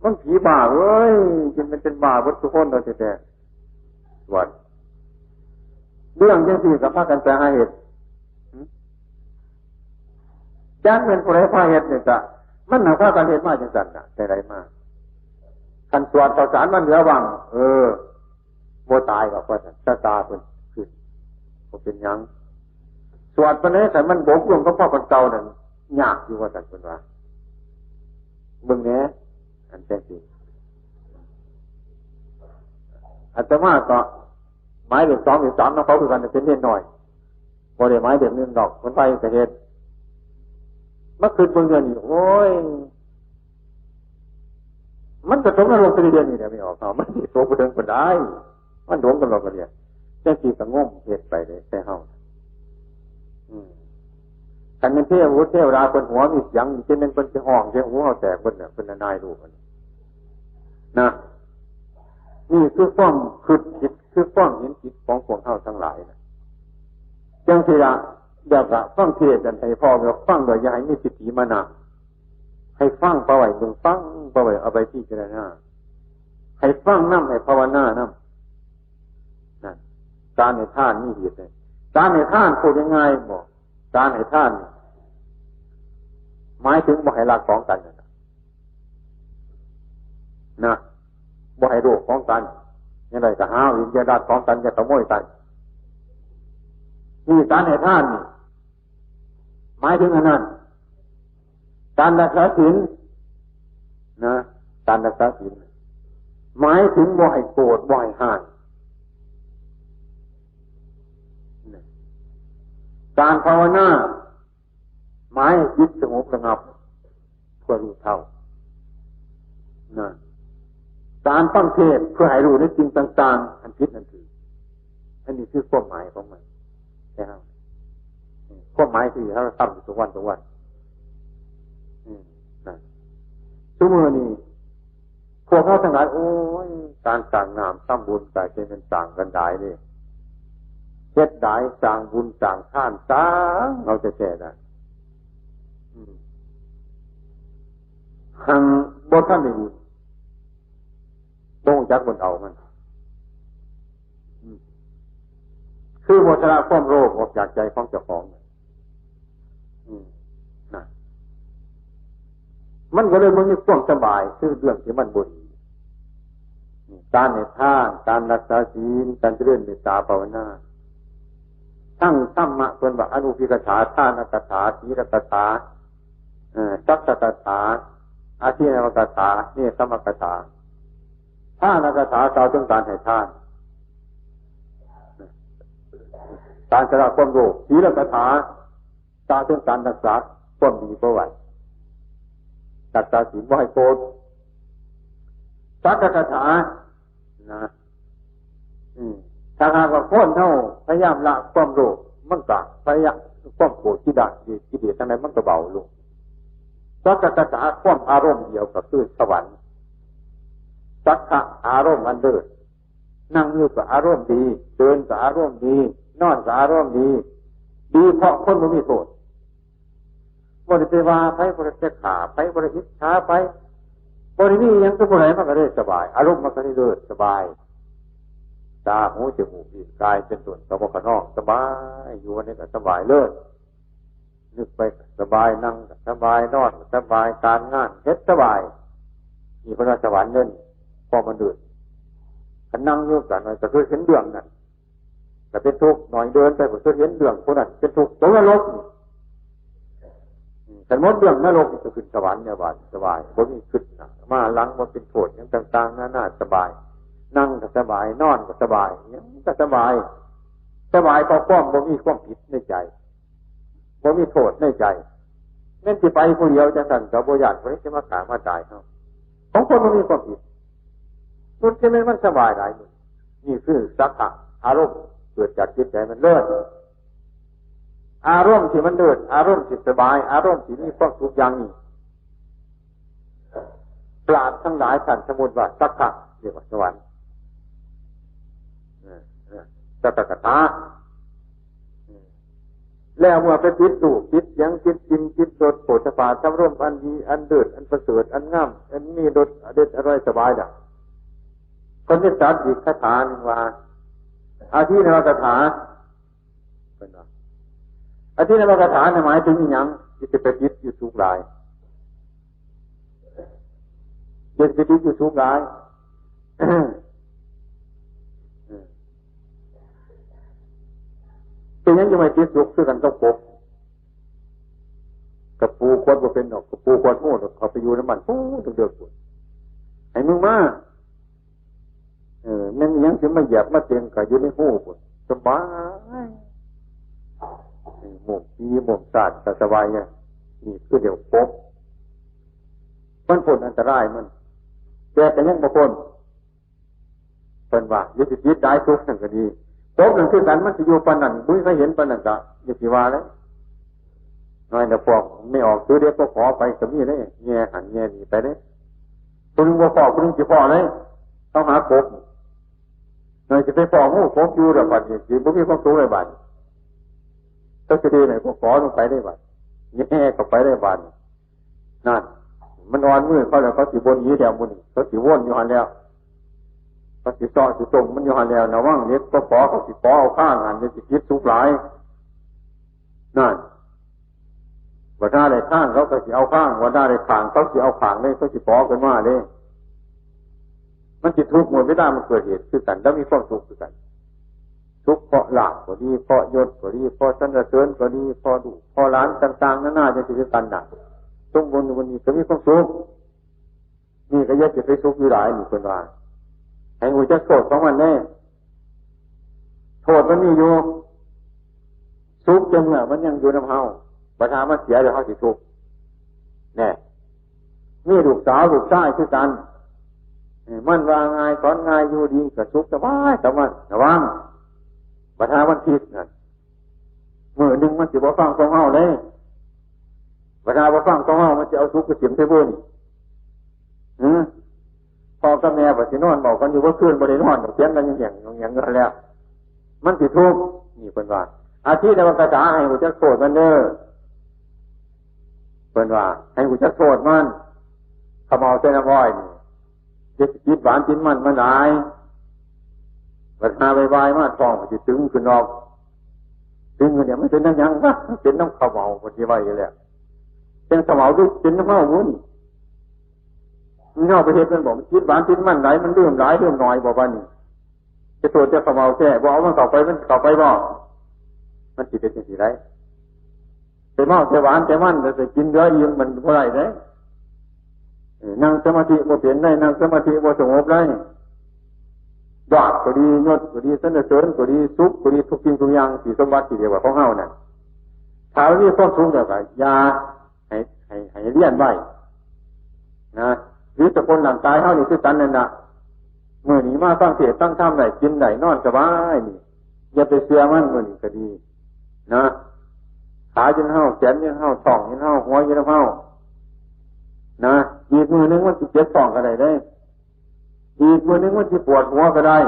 ມັນຜີບ້າເວີຍ ຈຶ່ງແມ່ນເປັນບ້າເບິດທຸກຄົນແລ້ວແທ້ໆ. ວ່າເລື່ອງຈັ່ງຊີ້ກໍພາກັນໄປຫາເຮັດ ຈັກແມ່ນຜູ້ໃດພາເຮັດນີ້ ກະມັນຫາພາກັນເຮັດມາຈັ່ງຊັ້ນນະ ແຕ່ໃດມາ. ຄັນສວດເຂົ້າສານມັນເຫຼືອວັງ ເອີ ບໍ່ຕາຍດອກ ວ່າຊັ້ນ ຊະຕາເພິ່ນຂຶ້ນ ບໍ່ເປັນຫຍັງ. ສວດປານໃດ ຄັນມັນບົກລົງກັບພວກເກົ່ານັ້ນ ຍາກຢູ່ ວ່າຊັ້ນເພິ່ນວ່າ. ເບິ່ງແດ່ ອັນຈັ່ງຊີ້ ອາດຕະມາກໍໝາຍເລກສອງເລກສາມນຳເຂົາຄືກັນ ເປັນເນນນ້ອຍ ບໍ່ໄດ້ໝາຍເລກໜຶ່ງດອກ ເພິ່ນໄປກໍເຮັດ. ມາຄິດເບິ່ງດຽວນີ້ ໂອ້ຍ ມັນກໍຕົກນະລົກໄປເລື້ອຍໆນີ້ແຫຼະ ແມ່ອອກເນາະ ມັນຊິຕົກໄປເຖິງປານໃດ ມັນຫຼົງກັນດອກກະເດຍ. ຈັ່ງຊີ້ກໍງົມເຮັດໄປເດ້ ແຕ່ເຮົາ ອືມ ຄັນແມ່ນເທວະບຸດເທວະດາເພິ່ນຫົວມີສຽງ ຈັ່ງແມ່ນເພິ່ນຊິຮ້ອງໃສ່ຫູເຮົາແຕກເບິດແຫຼະ ເພິ່ນລະນາຍໂລກຫັ້ນນະ. ນີ້ຄືຄວາມຄິດຜິດ ຄືຄວາມເຫັນຜິດຂອງພວກເຮົາທັງຫຼາຍນະ. ຈັ່ງຊີ້ລະ ແລ້ວກະຟັງເທດນັ້ນໃຫ້ພໍຟັງ ແລ້ວຢ່າໃຫ້ມີທິດຖິມານະ. ໃຫ້ຟັງປະໄວ້ເບິ່ງ ຟັງປະໄວ້ເອົາໄປພິຈາລະນາ ໃຫ້ຟັງນຳ ໃຫ້ພາວະນານຳ ນັ້ນ ການໃຫ້ທານມີເຫດໃດ? ການໃຫ້ທານ ເວົ້າງ່າຍໆ ບໍ່ ການໃຫ້ທານນີ້ ໝາຍເຖິງບໍ່ໃຫ້ລັກຂອງກັນນັ້ນນະ ນະ ບໍ່ໃຫ້ໂລບຂອງກັນ ຢ່າໄດ້ກໍຫາເອົາເອງ ຢ່າລັກຂອງກັນ ຢ່າຂະໂມຍກັນ. ນີ້ການໃຫ້ທານນີ້ ໝາຍເຖິງອັນນັ້ນ. ການຮັກສາສິນນະ ການຮັກສາສິນ ໝາຍເຖິງບໍ່ໃຫ້ໂກດ ບໍ່ໃຫ້ຮ້າຍ. ການພາວະນາ ໝາຍໃຫ້ຈິດສະຫງົບລະງັບ ເພື່ອຮູ້ເທົ່ານະ. ການຟັງເທດ ເພື່ອໃຫ້ຮູ້ໃນສິ່ງຕ່າງໆ ອັນຜິດອັນຖືກ. ອັນນີ້ຄືຄວາມໝາຍຂອງມັນແທ້. ຄວາມໝາຍທີ່ເຮົາທຳຢູ່ທຸກວັນທຸກວັນ ອືມ ນະ. ຊຸມື້ນີ້ພວກເຮົາທັງຫຼາຍ ໂອ້ຍ ການສ້າງນ້ຳທຳບຸນກະຈະແມ່ນສ້າງກັນຫຼາຍເດ້ ເຮັດຫຼາຍ ສ້າງບຸນສ້າງທານ ສ້າງເອົາແທ້ໆນະ. ອືມ ຮັ່ງບໍ່ທັນໄດ້ບຸນ ບໍ່ຮູ້ຈັກບຸນເອົາມັນ ອືມ ຄືບໍ່ຊະລະຄວາມໂລບອອກຈາກໃຈຂອງເຈົ້າຂອງ. ອືມ ນະ ມັນກໍເລີຍບໍ່ມີຄວາມສະບາຍ ຄືເລື່ອງທີ່ມັນບໍ່ດີ. ການໃຫ້ທານ ການຮັກສາສິນ ການຈະເລີນເມດຕາພາວະນາ ທັງທຳມະເພິ່ນວ່າ ອະນຸພິກະຖາ ທານະກະຖາ ສີລະກະຖາ ເອີ ສັດຖະກະຖາ ອາທິນນະວະກະຖາ ເນກຂະມະກະຖາ. ທານະກະຖາກ່າວເຖິງການໃຫ້ທານ ການຊະລະຄວາມໂລບ, ສີລະກະຖາກ່າວເຖິງການຮັກສາຄວາມດີບໍ່ໄຫວ, ຮັກສາສິນບໍ່ໃຫ້ໂກດ. ສັດຖະກະຖານະ ອືມ ຖ້າຫາກວ່າຄົນເຮົາພະຍາຍາມລະຄວາມໂລບ, ມັນກະພະຍາຍາມ ຄວາມໂກດ ກິເລດ ກິເລດທັງຫຼາຍມັນກະເບົາລົງ. ສັດຖະກະຖາຄວາມອາລົມດຽວກະຄືສະຫວັນ, ສັດຖະອາລົມອັນເລີດ. ນັ່ງຢູ່ກະອາລົມດີ, ເດີນກະອາລົມດີ, ນອນກະອາລົມດີ, ດີເພາະຄົນບໍ່ມີໂທດ. ບໍ່ໄດ້ໄປວ່າໃຜ, ບໍ່ໄດ້ໄປຂ້າໃຜ, ບໍ່ໄດ້ອິດສາໃຜ, ບໍ່ໄດ້ມີຫຍັງກັບຜູ້ໃດ, ມັນກະເລີຍສະບາຍ, ອາລົມມັນກະເລີຍເລີດສະບາຍ. ຕາ, ຫູ, ຈະມູກ, ລີ້ນ, ກາຍ ເປັນຕົ້ນ ກະບໍ່ຂະນອງ, ສະບາຍ, ຢູ່ອັນໃດກະສະບາຍເລີຍ. ນຶກໄປກະສະບາຍ, ນັ່ງກະສະບາຍ, ນອນກະສະບາຍ, ການງານເຮັດສະບາຍ. ນີ້ເພິ່ນວ່າສະຫວັນເດີ ຄວາມມະນຸດ ຄັນນັ່ງຢູ່ກັນໜ້ອຍກໍຄືເຫັນເບື້ອງນັ້ນກໍເປັນທຸກ, ໜ້ອຍເດີນໄປກໍຄືເຫັນເບື້ອງຜູ້ນັ້ນເປັນທຸກ, ຕົກນະລົກນີ້. ອືມ ຄັນໝົດເລື່ອງນະລົກນີ້ກໍຂຶ້ນສະຫວັນແນວວ່າສະບາຍ, ບໍ່ມີຄິດໜັກມາຫຼັງ, ບໍ່ເປັນໂທດຫຍັງຕ່າງໆນານາ, ສະບາຍ, ນັ່ງກໍສະບາຍ, ນອນກໍສະບາຍ, ຫຍັງກໍສະບາຍ, ສະບາຍເພາະຄວາມບໍ່ມີຄວາມຜິດໃນໃຈ, ບໍ່ມີໂທດໃນໃຈ. ແມ່ນຊິໄປຜູ້ດຽວຈັ່ງຊັ້ນກໍບໍ່ຢ້ານຜູ້ໃດຊິມາຂ້າມາຕາຍເຮົາ. ຂອງຄົນບໍ່ມີຄວາມຜິດ, ມັນຈະແມ່ນມັນສະບາຍຫຼາຍ. ນີ້ຄືສັກຂະອາລົມເກີດຈາກຈິດໃຈມັນເລີດ. ອາລົມທີ່ມັນເລີດ, ອາລົມທີ່ສະບາຍ, ອາລົມທີ່ມີຄວາມສຸກຢ່າງນີ້, ປາດທັງຫຼາຍທ່ານສະໝຸດວ່າສັກຂະ ເອີ້ນວ່າສະຫວັນ, ສັກຂະກະຖາ. ແລ້ວເມື່ອໄປຕິດຮູບ, ຕິດສຽງ, ຕິດກິ່ນ, ຕິດລົດ, ໂຜດຖະພະທຳລົມອັນດີ, ອັນເລີດ, ອັນປະເສີດ, ອັນງາມ, ອັນມີລົດອະເດັດອະຮ່ອຍສະບາຍລະ, ເພິ່ນໄດ້ຕັດອີກຄາຖາໜຶ່ງວ່າ ອະທິນະວະກະຖາ. ເພິ່ນວ່າ ອະທິນະວະກະຖານີ້ໝາຍເຖິງອີ່ຫຍັງ? ທີ່ຈະໄປຕິດຢູ່ສຸກຫຼາຍ, ຢ່າໄປຕິດຢູ່ສຸກຫຼາຍ. ເປັນຫຍັງຈຶ່ງໃຫ້ຕິດສຸກຄືກັນກັບກົບ? ກະປູຂວດບໍ່ເປັນດອກ, ກະປູຂວດງູດອກ, ເຂົ້າໄປຢູ່ນຳມັນ ໂອ້ ເດືອກໆພຸ້ນ. ໃຫ້ມຶງມາ ເອີ ແມ່ນອີ່ຫຍັງຊິມາຢຽບມາເຕັງ ກໍຢູ່ໃນຮູພຸ້ນ ສະບາຍ. ເອີ ໂມກປີໂມກຊາດກໍສະບາຍ. ນີ້ຄືດຽວກົບ ມັນພົ້ນອັນຕະລາຍມັນ, ແຕ່ກໍຍັງບໍ່ພົ້ນ. ເພິ່ນວ່າ ຢ່າຊິຕິດຫຼາຍສຸກນັ້ນກໍດີ, ກົບນັ້ນຄືກັນ ມັນຊິຢູ່ປານນັ້ນ, ບຸຍເຄີຍເຫັນປານນັ້ນ ກໍຢ່າຊິວ່າເລີຍ. ນ້ອຍແຕ່ພວກໄມ່ອອກ ຖືເດັກກໍຂໍໄປກໍມີເດ້, ແຍ່ຫັ້ນແຍ່ນີ້ໄປເດ້. ຜູ້ໜຶ່ງບໍ່ພໍ້ ຜູ້ໜຶ່ງຊິພໍ້ເລີຍ, ເຂົາຫາກົບ. ໜ້ອຍຊິໄປພໍ້ງູກົບຢູ່ແລ້ວ ບັດນີ້ຊິບໍ່ມີຄວາມສຸກເລີຍ ບັດນີ້. ເຂົາຊິດີໃນກໍຂໍລົງໄປເດ້ບັດ, ແຍ່ເຂົ້າໄປເດ້ບັດ. ນັ້ນ ມັນອ່ອນມືເຂົາແລ້ວ, ເຂົາຊິບໍ່ໜີແລ້ວມື້ນີ້, ເຂົາຊິວົນຢູ່ຫັ້ນແລ້ວ, ເຂົາຊິເຊາະຊິຕົງມັນຢູ່ຫັ້ນແລ້ວ. ລະວັງເດັກກໍຂໍ ເຂົາຊິຂໍເອົາຄາງຫັ້ນ, ຢ່າຊິຄິດສຸກຫຼາຍ. ນັ້ນ ບັດຖ້າໄດ້ຄາງ ເຂົາກໍຊິເອົາຄາງ, ບັດຖ້າໄດ້ຂ້າງ ເຂົາຊິເອົາຂ້າງເດ້, ເຂົາຊິຂໍຂຶ້ນມາເດ້. ມັນຊິທຸກເມື່ອເວລາມັນເກີດເຫດຄືກັນ, ແລ້ວມີຄວາມສຸກຄືກັນ. ສຸກເພາະລາບກໍດີ, ເພາະຍົດກໍດີ, ເພາະສັນລະເສີນກໍດີ, ເພາະລູກເພາະຫຼານຕ່າງໆນານາ ຈັ່ງຊີ້ຄືກັນນະ. ສົມບູນຢູ່ມື້ນີ້ກໍມີຄວາມສຸກ, ນີ້ກໍຢ່າຊິໄປສຸກຢູ່ຫຼາຍ, ນີ້ເພິ່ນວ່າ ໃຫ້ຮູ້ຈັກໂທດຂອງມັນແດ່. ໂທດມັນມີຢູ່, ສຸກແຕ່ເມື່ອມັນຍັງຢູ່ນຳເຮົາ, ບັດຖ້າມັນເສຍແລ້ວເຮົາຊິທຸກ. ແນ່ ມີລູກສາວລູກຊາຍຄືກັນ, ເອີ ມັນວ່າງ່າຍສອນງ່າຍ ຢູ່ດີກໍສຸກສະບາຍກັບມັນ. ລະວັງ ບັດຖ້າມັນຜິດນັ້ນ, ມື້ໜຶ່ງມັນຊິບໍ່ຟັງຂອງເຮົາເດ້. ບັດຖ້າບໍ່ຟັງຂອງເຮົາ ມັນຊິເອົາສຸກໄປຖິ້ມໃສ່ບໍ່ນີ້? ຫື ພໍ່ກັບແມ່ບັດຊິນອນເວົ້າກັນຢູ່ເບິດຄືນ ບໍ່ໄດ້ນອນດອກ, ຖຽງກັນຫຍັງໆຢູ່ຫັ້ນແຫຼະ. ມັນຊິທຸກ. ນີ້ເພິ່ນວ່າ ອະທິນະວະກະຖາ ໃຫ້ຮູ້ຈັກໂທດມັນເດີ. ເພິ່ນວ່າ ໃຫ້ຮູ້ຈັກໂທດມັນ. ຂະເໝົາໃສ່ນ້ຳອ້ອຍນີ້ ຢ່າຊິຕິດຫວານຕິດມັນມັນຫຼາຍ. ບັດຫາວາຍໆມາ ທ້ອງມັນຊິຕຶງຂຶ້ນດອກ. ຕຶງຂຶ້ນນີ້ ມັນເປັນນຳຫຍັງວະ? ມັນເປັນນຳຂະເໝົາ, ເພິ່ນຊິວ່າຢູ່ແລ້ວ. ເປັນຂະເໝົາຫຼືເປັນນຳເຮົາບຸ? ມີເຮົາໄປເຮັດມັນບໍ? ມັນຕິດຫວານຕິດມັນຫຼາຍ, ມັນລືມຫຼາຍລືມໜ້ອຍບໍບາດນີ້? ຈະໂທດແຕ່ຂະເໝົາແທ້, ບໍ່ເອົາມັນເຂົ້າໄປ ມັນຊິເຂົ້າໄປບໍ? ມັນຊິເປັນຈັ່ງຊີ້ໄດ໋. ໄປເມົາແຕ່ຫວານແຕ່ມັນ ແລ້ວໄປກິນເຫຼືອອີ່ມ ມັນບໍ່ໄດ້ເດ້. ເອີ ນັ່ງສະມາທິບໍ່ເປັນໄດ໋, ນັ່ງສະມາທິບໍ່ສະຫງົບໄດ໋. ລາບກໍດີ, ຍົດກໍດີ, ສັນລະເສີນກໍດີ, ສຸກກໍດີ, ທຸກສິ່ງທຸກຢ່າງທີ່ສົມບັດທີ່ເອີ້ນວ່າຂອງເຮົານັ້ນ, ຖ້າມັນມີຄວາມສຸກແລ້ວກໍຢ່າ ໃຫ້ ໃຫ້ ໃຫ້ລຽນໄວ້ນະ. ຫຼືແຕ່ຄົນຮ່າງກາຍເຮົານີ້ຄືກັນນັ້ນນະ, ມື້ນີ້ມາຟັງເທດຟັງທຳໄດ້, ກິນໄດ້, ນອນສະບາຍນີ້, ຢ່າໄປເຊື່ອມັນ. ມື້ນີ້ກໍດີນະ, ຂາຢູ່ນຳເຮົາ, ແຂນຢູ່ນຳເຮົາ, ທ້ອງຢູ່ນຳເຮົາ, ຫົວຢູ່ນຳເຮົານະ. ອີກມື້ໜຶ່ງມັນຊິເຈັບທ້ອງກໍໄດ້ເດ້, ອີກມື້ໜຶ່ງມັນຊິປວດຫົວກໍໄດ້.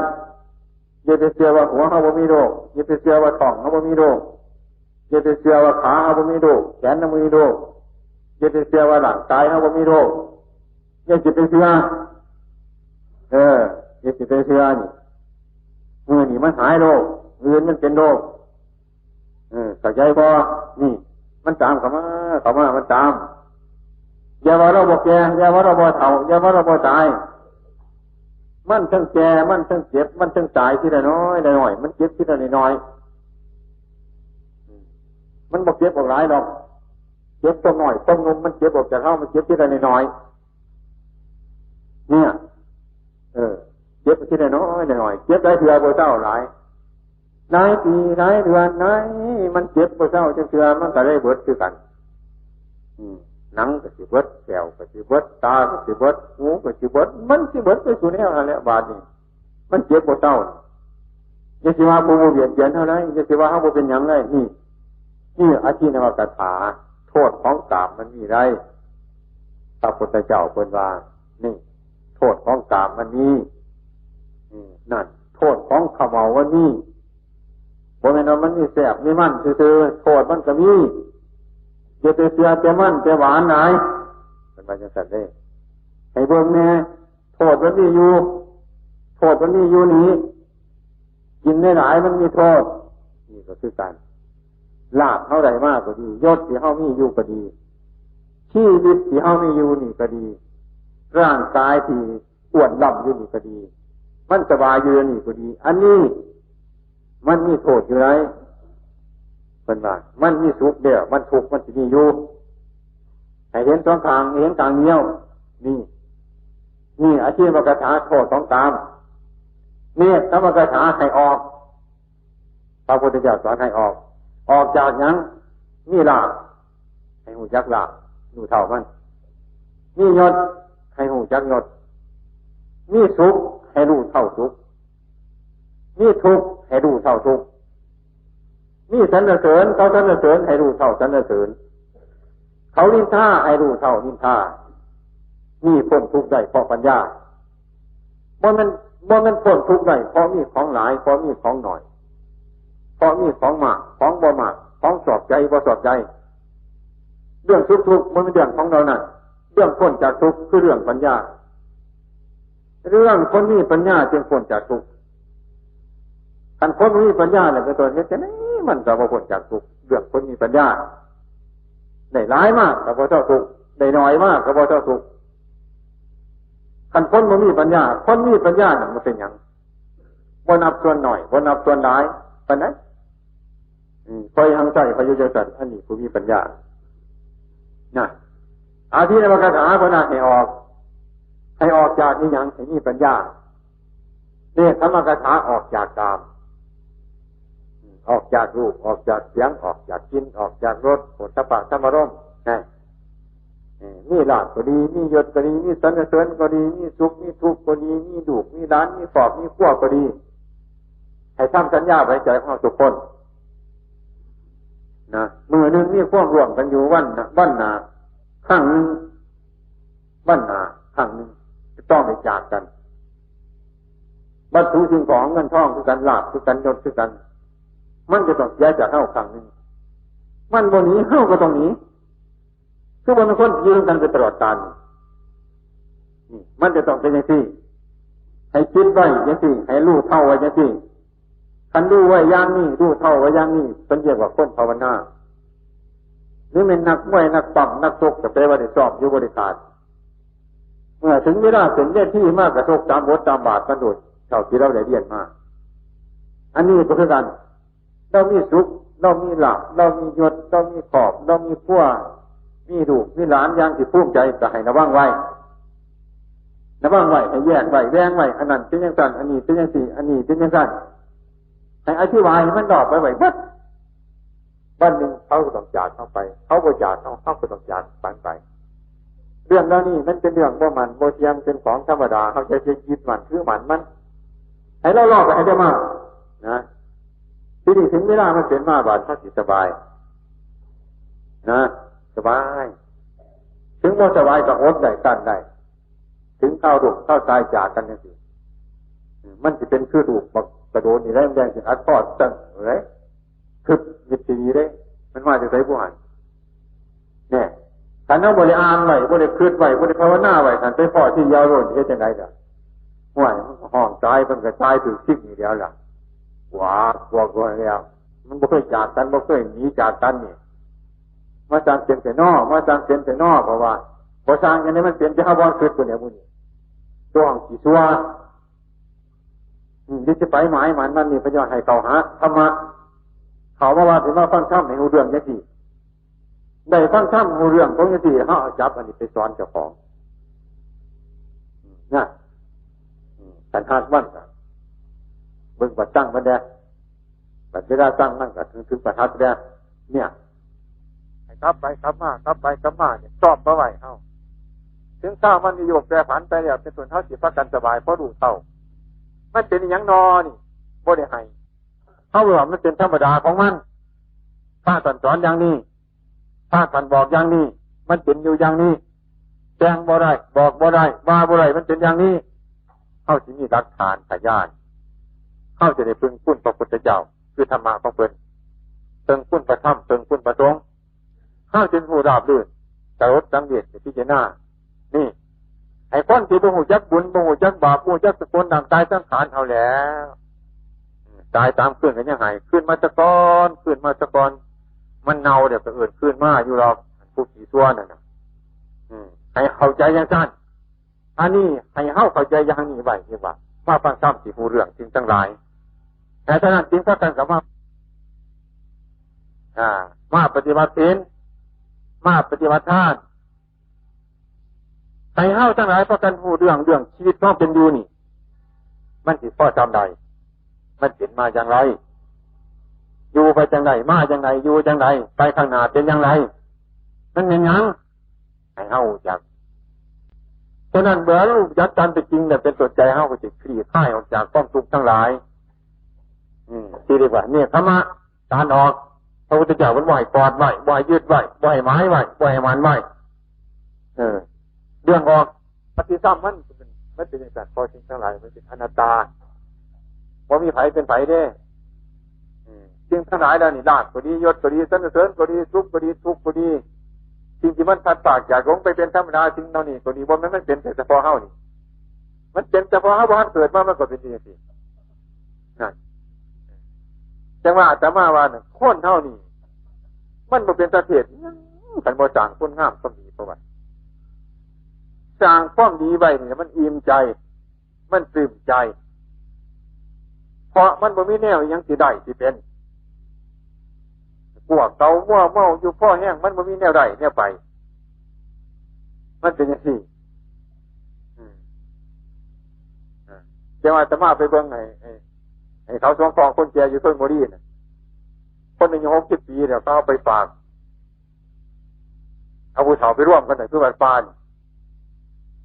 ຢ່າໄປເຊື່ອວ່າຫົວເຮົາບໍ່ມີໂລກ, ຢ່າໄປເຊື່ອວ່າທ້ອງເຮົາບໍ່ມີໂລກ, ຢ່າໄປເຊື່ອວ່າຂາເຮົາບໍ່ມີໂລກ, ແຂນເຮົາບໍ່ມີໂລກ, ຢ່າໄປເຊື່ອວ່າຮ່າງກາຍເຮົາບໍ່ມີໂລກ. ຢ່າຊິໄປເຊື່ອ, ເອີ ຢ່າຊິໄປເຊື່ອນີ້. ມື້ນີ້ມັນຫາຍໂລກ, ມື້ອື່ນມັນເປັນໂລກ. ເອີ ເຂົ້າໃຈບໍ່? ນີ້ ມັນຕາມເຂົ້າມາ, ເຂົ້າມາ, ມັນຕາມ. ຢ່າວ່າເຮົາບໍ່ແກ່ ຢ່າວ່າເຮົາບໍ່ເຖົ້າ ຢ່າວ່າເຮົາບໍ່ຕາຍ ມັນທັງແກ່ ມັນທັງເຈັບ ມັນທັງຕາຍທີລະນ້ອຍລະນ້ອຍ ມັນເຈັບທີລະນ້ອຍໆ ມັນບໍ່ເຈັບອອກຫຼາຍດອກ ເຈັບຄວາມນ້ອຍຄວາມໜຸ່ມ ມັນເຈັບອອກຈາກເຮົາ ມັນເຈັບທີລະນ້ອຍໆ ເນຍ ເອີ ເຈັບທີລະນ້ອຍລະນ້ອຍ ເຈັບຫຼາຍເທື່ອບໍ່ເຊົາຫຼາຍ ຫຼາຍປີຫຼາຍເດືອນຫຼາຍ ມັນເຈັບບໍ່ເຊົາຈັກເທື່ອ ມັນກໍເລີຍເບິດຄືກັນ ອືມ ໜັງກໍຊິເບິດ ແຂ້ວກໍຊິເບິດ ຕາກໍຊິເບິດ ຫູກໍຊິເບິດ ມັນຊິເບິດໄປສູ່ແນວຫັ້ນແຫຼະ ບາດນີ້ ມັນເຈັບບໍ່ເຊົາ ຢ່າຊິວ່າຜູ້ບໍ່ບຽດບຽນເຮົາໄດ໋ ຢ່າຊິວ່າເຮົາບໍ່ເປັນຫຍັງໄດ໋ ນີ້ ນີ້ອະທິນະວະກະຖາ ໂທດຂອງກາມມັນມີໄດ໋ ພະພຸດທະເຈົ້າເພິ່ນວ່າ ນີ້ ໂທດຂອງກາມມັນມີ ອືມ ນັ້ນ ໂທດຂອງເຂົ້າເໝົາມັນມີ ບໍ່ແມ່ນວ່າມັນມີແຊບມີມັນຊື່ໆ ໂທດມັນກໍມີ ຢ່າໄປເຊື່ອແຕ່ມັນແຕ່ຫວານຫຼາຍ ເພິ່ນວ່າຈັ່ງຊັ້ນເດ້ ໃຫ້ເບິ່ງແດ່ ໂທດມັນມີຢູ່ ໂທດມັນມີຢູ່ນີ້ ກິນຫຼາຍໆມັນມີໂທດ ນີ້ກໍຄືກັນ ລາບເຮົາໄດ້ມາກໍດີ ຍົດທີ່ເຮົາມີຢູ່ກໍດີ ຊີວິດທີ່ເຮົາມີຢູ່ນີ້ກໍດີ ຮ່າງກາຍທີ່ອ້ວນລ້ຳຢູ່ນີ້ກໍດີ ມັນສະບາຍຢູ່ນີ້ກໍດີ ອັນນີ້ມັນມີໂທດຢູ່ໃດ໋ ເພິ່ນວ່າ ມັນມີສຸກແລ້ວ ມັນທຸກມັນຊິມີຢູ່ ໃຫ້ເຫັນສອງຂ້າງ ເຫັນຂ້າງດຽວ ນີ້ ນີ້ອະທິນະວະກະຖາ ໂທດຂອງກາມ ເນກຂະມະກະຖາ ໃຫ້ອອກ ພະພຸດທະເຈົ້າສອນໃຫ້ອອກ ອອກຈາກຫຍັງ? ມີລາບ ໃຫ້ຮູ້ຈັກລາບ ຮູ້ເທົ່າມັນ ມີຍົດ ໃຫ້ຮູ້ຈັກຍົດ ມີສຸກ ໃຫ້ຮູ້ເທົ່າສຸກ ມີທຸກ ໃຫ້ຮູ້ເທົ່າທຸກ ມີສັນລະເສີນ ເຂົາສັນລະເສີນ ໃຫ້ຮູ້ເທົ່າສັນລະເສີນ ເຂົານິນທາ ໃຫ້ຮູ້ເທົ່ານິນທາ ນີ້ພົ້ນທຸກໄດ້ເພາະປັນຍາ ບໍ່ແມ່ນ ບໍ່ແມ່ນພົ້ນທຸກໄດ້ເພາະມີຂອງຫຼາຍ ເພາະມີຂອງໜ້ອຍ ເພາະມີຂອງມາກ ຂອງບໍ່ມາກ ຂອງຊອບໃຈ ບໍ່ຊອບໃຈ ເລື່ອງສຸກທຸກບໍ່ແມ່ນເລື່ອງຂອງເຫຼົ່ານັ້ນ ເລື່ອງພົ້ນຈາກທຸກຄືເລື່ອງປັນຍາ ເລື່ອງຄົນມີປັນຍາຈຶ່ງພົ້ນຈາກທຸກ ຄັນຄົນບໍ່ມີປັນຍາແລ້ວ ກໍຕ້ອງເຮັດຈັ່ງໃດມັນກໍບໍ່ພົ້ນຈາກທຸກ ເລື່ອງຄົນມີປັນຍາ ໄດ້ຫຼາຍມາກໍບໍ່ເຊົາທຸກ ໄດ້ໜ້ອຍມາກໍບໍ່ເຊົາທຸກ ຄັນຄົນບໍ່ມີປັນຍາ ຄົນມີປັນຍານັ້ນມັນເປັນຫຍັງ? ບໍ່ນັບສ່ວນໜ້ອຍ ບໍ່ນັບສ່ວນຫຼາຍປານໃດ ອືມ ຂ້ອຍຮັງໃຊ້ ຂ້ອຍຢູ່ຈັ່ງຊັ້ນ ອັນນີ້ຜູ້ມີປັນຍານະ ອະທິນະວະກະຖາເພິ່ນວ່າໃຫ້ອອກ ໃຫ້ອອກຈາກອີຫຍັງ? ໃຫ້ມີປັນຍາ ເນກຂະມະກະຖາ ອອກຈາກກາມ ອອກຈາກຮູບ ອອກຈາກສຽງ ອອກຈາກກິ່ນ ອອກຈາກລົດ ໂຜດຖະພະທຳມາລົມ ນະ ເອີ ມີລາບກໍດີ ມີຍົດກໍດີ ມີສັນລະເສີນກໍດີ ມີສຸກມີທຸກກໍດີ ມີລູກມີຫຼານ ມີຄອບມີຄົວກໍດີ ໃຫ້ທຳສັນຍາໄວ້ໃນໃຈຂອງເຮົາທຸກຄົນນະ ມື້ໜຶ່ງມີຄວາມຮ່ວມກັນຢູ່ ວັນໜ້າ ວັນໜ້າຄັ້ງໜຶ່ງ ວັນໜ້າຄັ້ງໜຶ່ງ ຈະຕ້ອງໄດ້ຈາກກັນ ວັດຖຸສິ່ງຂອງເງິນທອງຄືກັນ ລາບຄືກັນ ຍົດຄືກັນ ມັນຈະຕ້ອງເສຍຈາກເຮົາຄັ້ງໜຶ່ງ ມັນບໍ່ໜີ ເຮົາກໍຕ້ອງໜີ ຄືບໍ່ແມ່ນຄົນທີ່ຢູ່ນຳກັນໄປຕະຫຼອດການນີ້ ນີ້ ມັນຈະຕ້ອງເປັນຈັ່ງຊີ້ ໃຫ້ຄິດໄວ້ຈັ່ງຊີ້ ໃຫ້ຮູ້ເທົ່າໄວ້ຈັ່ງຊີ້ ຄັນຮູ້ໄວ້ຢ່າງນີ້ ຮູ້ເທົ່າໄວ້ຢ່າງນີ້ ເພິ່ນຮຽກວ່າຄົນພາວະນາ ຫຼືແມ່ນນັກມວຍ ນັກປ້ຳ ນັກຊົກ ກໍແປວ່າໄດ້ຊ້ອມຢູ່ ບໍ່ໄດ້ຂາດ ເມື່ອເຖິງເວລາຂຶ້ນເວທີມາ ກະຊົກຕາມບົດຕາມບາດມັນໂລດ ເທົ່າທີ່ລາວໄດ້ຮຽນມາ ອັນນີ້ກໍຄືກັນ ລາວມີສຸກ ລາວມີລາບ ລາວມີຍົດ ລາວມີຄອບ ລາວມີຄົວ ມີລູກມີຫຼານຢ່າງທີ່ພູມໃຈ ກໍໃຫ້ລະວັງໄວ້ ລະວັງໄວ້ ໃຫ້ແຍກໄວ້ ແບ່ງໄວ້ ອັນນັ້ນເປັນຈັ່ງຊັ້ນ ອັນນີ້ເປັນຈັ່ງຊີ້ ອັນນີ້ເປັນຈັ່ງຊັ້ນ ໃຫ້ອະທິບາຍໃຫ້ມັນລອບໄປໄວ້ເບິດ ວັນໜຶ່ງເຂົາກໍຕ້ອງຈາກເຮົາໄປ ເຂົາບໍ່ຈາກເຮົາ ເຮົາກໍຕ້ອງຈາກມັນໄປ ເລື່ອງເຫຼົ່ານີ້ມັນເປັນເລື່ອງບໍ່ໝັ້ນບໍ່ທ່ຽງ ເປັນຂອງທຳມະດາ ເຮົາຢ່າໄປຍຶດໝັ້ນຖືໝັ້ນມັນ ໃຫ້ລອບໆໄປໃຫ້ໄດ້ມາ ນະ ທີນີ້ເຖິງເວລາມັນເປັນມາ ບາດເຮົາຊິສະບາຍ ນະ ສະບາຍ ເຖິງບໍ່ສະບາຍກໍອົດໄດ້ ກັ້ນໄດ້ ເຖິງຄາວລູກຄາວຕາຍຈາກກັນຈັ່ງຊີ້ ມັນຊິເປັນຄືລູກບັກກະໂດນນີ້ແຫຼະ ແດງຊິອັດຄໍຊັ້ນເລີຍ ຄຶບມິດຊິດີເດ້ ມັນມາຈາກໃສບໍ່ຫັ້ນ ແນ່ ຄັນເຮົາບໍ່ໄດ້ອ່ານໄວ້ ບໍ່ໄດ້ຄິດໄວ້ ບໍ່ໄດ້ພາວະນາໄວ້ ຄັນໄປພໍ້ທີດຽວໂລດ ເຮັດຈັ່ງໃດລະ? ຫ້ວຍ ມັນກໍຮ້ອງຕາຍ ມັນກໍຕາຍຖືກສິງນີ້ແລ້ວລະ ກວ່າ ກວ່າ ກວ່າແລ້ວ ມັນບໍ່ເຄີຍຈາກກັນ ບໍ່ເຄີຍໜີຈາກກັນນີ້ ມາສ້າງເປັນແທ້ນໍ ມາສ້າງເປັນແທ້ນໍ ເພາະວ່າ ບໍ່ຊ່າງຈັ່ງໃດມັນເປັນ ແຕ່ເຮົາບໍ່ຄິດພຸ້ນແຫຼະມື້ນີ້ ຕົວະຂີ້ຊົ່ວ. ອືມ ຊິໄປໝາຍໝັ້ນມັນນີ້ ເພິ່ນຍ້ອນໃຫ້ເຂົ້າຫາທຳມະ ເຂົ້າມາວ່າຊິມາຟັງທຳໃຫ້ຮູ້ເລື່ອງຈັ່ງຊີ້ ໄດ້ຟັງທຳຮູ້ເລື່ອງຂອງຈັ່ງຊີ້ ເຮົາເອົາຈັບອັນນີ້ໄປສອນເຈົ້າຂອງ ນະ. ອືມ ຄັນຮັກມັນກໍເບິ່ງບັດຕັ້ງມັນແດ່ ບັດເວລາຕັ້ງມັນກໍເຖິງ ເຖິງປະທັດແດ່ ເນຍ ໃຫ້ກັບໄປກັບມາ ກັບໄປກັບມານີ້ ຊ້ອມມາໄວ້ເຮົາ ເຖິງຄາວມັນມີຢູ່ແປຜັນໄປແລ້ວ ເປັນຕົ້ນເຮົາຊິພາກັນສະບາຍ ເພາະຮູ້ເທົ່າ ມັນເປັນອີ່ຫຍັງນໍນີ້ ບໍ່ໄດ້ໃຫ້ ເຮົາວ່າມັນເປັນທຳມະດາຂອງມັນ ພະທ່ານສອນຢ່າງນີ້ ພະທ່ານບອກຢ່າງນີ້ ມັນເປັນຢູ່ຢ່າງນີ້ ແຕ່ງບໍ່ໄດ້ ບອກບໍ່ໄດ້ ວ່າບໍ່ໄດ້ ມັນເປັນຢ່າງນີ້ ເຮົາຊິມີຫຼັກຖານພະຍານ ເຮົາຈະໄດ້ເພິ່ງຄຸນພະພຸດທະເຈົ້າ ຄືທຳມະຂອງເພິ່ນ ເພິ່ງຄຸນພະທຳ ເພິ່ງຄຸນພະສົງ ເຮົາຈຶ່ງຮູ້ລາບລື່ນ ສະຫຼົດສັງເວດ ໃຫ້ພິຈາລະນາ ນີ້ ໃຫ້ຄົນທີ່ບໍ່ຮູ້ຈັກບຸນ ບໍ່ຮູ້ຈັກບາບ ບໍ່ຮູ້ຈັກສະກຸນຮ່າງກາຍສັງຂານເຮົາແຫຼະ ຕາຍສາມຄືນກໍຍັງໃຫ້ ຄືນມາສາກ່ອນ ຄືນມາສາກ່ອນ ມັນເນົ່າແລ້ວກໍເອີ້ນຄືນມາຢູ່ດອກ ຜູ້ຂີ້ຊົ່ວນັ້ນນະ ອືມ ໃຫ້ເຂົ້າໃຈຈັ່ງຊັ້ນ. ອັນນີ້ໃຫ້ເຮົາເຂົ້າໃຈຢ່າງນີ້ໄວ້ ເອີ້ນວ່າ ມາຟັງທຳຊິຮູ້ເລື່ອງສິ່ງທັງຫຼາຍ. ແຕ່ສະນັ້ນຈຶ່ງພາກັນເຂົ້າມາ ອ່າ ມາປະຕິບັດສິນ ມາປະຕິບັດທານ ໃຫ້ເຮົາທັງຫຼາຍພາກັນຮູ້ເລື່ອງ ເລື່ອງຊີວິດຄວາມເປັນຢູ່ນີ້ ມັນຊິພໍສ່ຳໃດ ມັນເປັນມາຢ່າງໃດ ຢູ່ໄປຈັ່ງໃດ ມາຈັ່ງໃດ ຢູ່ຈັ່ງໃດ ໄປຂ້າງໜ້າເປັນຢ່າງໃດ ມັນແມ່ນຫຍັງ ໃຫ້ເຮົາຮູ້ຈັກ. ສະນັ້ນເມື່ອເຮົາຮູ້ຈັກຕາມເປັນຈິງແລ້ວ ເປັນຕົ້ນໃຈເຮົາກໍຈະຄລີ້ຄາຍອອກຈາກຄວາມທຸກທັງຫຼາຍ ອືມ ທີ່ເອີ້ນວ່າເນກຂະມະ ການອອກ. ພະພຸດທະເຈົ້າເພິ່ນບໍ່ໃຫ້ກອດໄວ້ ບໍ່ໃຫ້ຍຶດໄວ້ ບໍ່ໃຫ້ໝາຍໄວ້ ບໍ່ໃຫ້ໝັ້ນໄວ້ ເອີ ເລື່ອງອອກ ປະຕິສຳມັນ ມັນເປັນຈັ່ງຊັ້ນ ເພາະສິ່ງທັງຫຼາຍມັນເປັນອະນັດຕາ ບໍ່ມີໃຜເປັນໃຜເດ້. ອືມ ສິ່ງທັງຫຼາຍເຫຼົ່ານີ້ ລາບກໍດີ ຍົດກໍດີ ສັນນະເສີນກໍດີ ສຸກກໍດີ ທຸກກໍດີ ສິ່ງທີ່ມັນພັດພາກຈາກຫຼົງໄປເປັນທຳມະດາ ສິ່ງເຫຼົ່ານີ້ກໍດີ ບໍ່ແມ່ນມັນເປັນແຕ່ສະເພາະເຮົານີ້ ມັນເປັນສະເພາະເຮົາບໍ່ທັນເກີດມາ ມັນກໍເປັນຢູ່ຈັ່ງຊີ້ ນັ້ນ ຈັ່ງວ່າອາດຕະມາວ່ານັ້ນ ຄົນເຮົານີ້ ມັນບໍ່ເປັນຕາເທດຫຍັງ ຄັນບໍ່ສ້າງຄຸນງາມຄວາມດີເຂົ້າໄວ້. ສ້າງຄວາມດີໄວ້ນີ້ ມັນອີ່ມໃຈ ມັນຕື່ມໃຈ ເພາະມັນບໍ່ມີແນວອີ່ຫຍັງຊິໄດ້ຊິເປັນ. ພວກເຂົາມົວເມົາຢູ່ພໍແຮງ ມັນບໍ່ມີແນວໄດ້ແນວໄປ ມັນເປັນຈັ່ງຊີ້. ອືມ ອ່າ ແຕ່ວ່າອາດຕະມາໄປເບິ່ງໃຫ້ ໃຫ້ ໃຫ້ເຂົາສົງເຄາະຄົນແກ່ຢູ່ຊົນບຸຣີນະ ຄົນອາຍຸຫົກສິບປີແລ້ວ ເຂົາເອົາໄປຝາກ ເອົາຜູ້ເຖົ້າໄປລວມກັນ ຄືວັດປ່ານີ້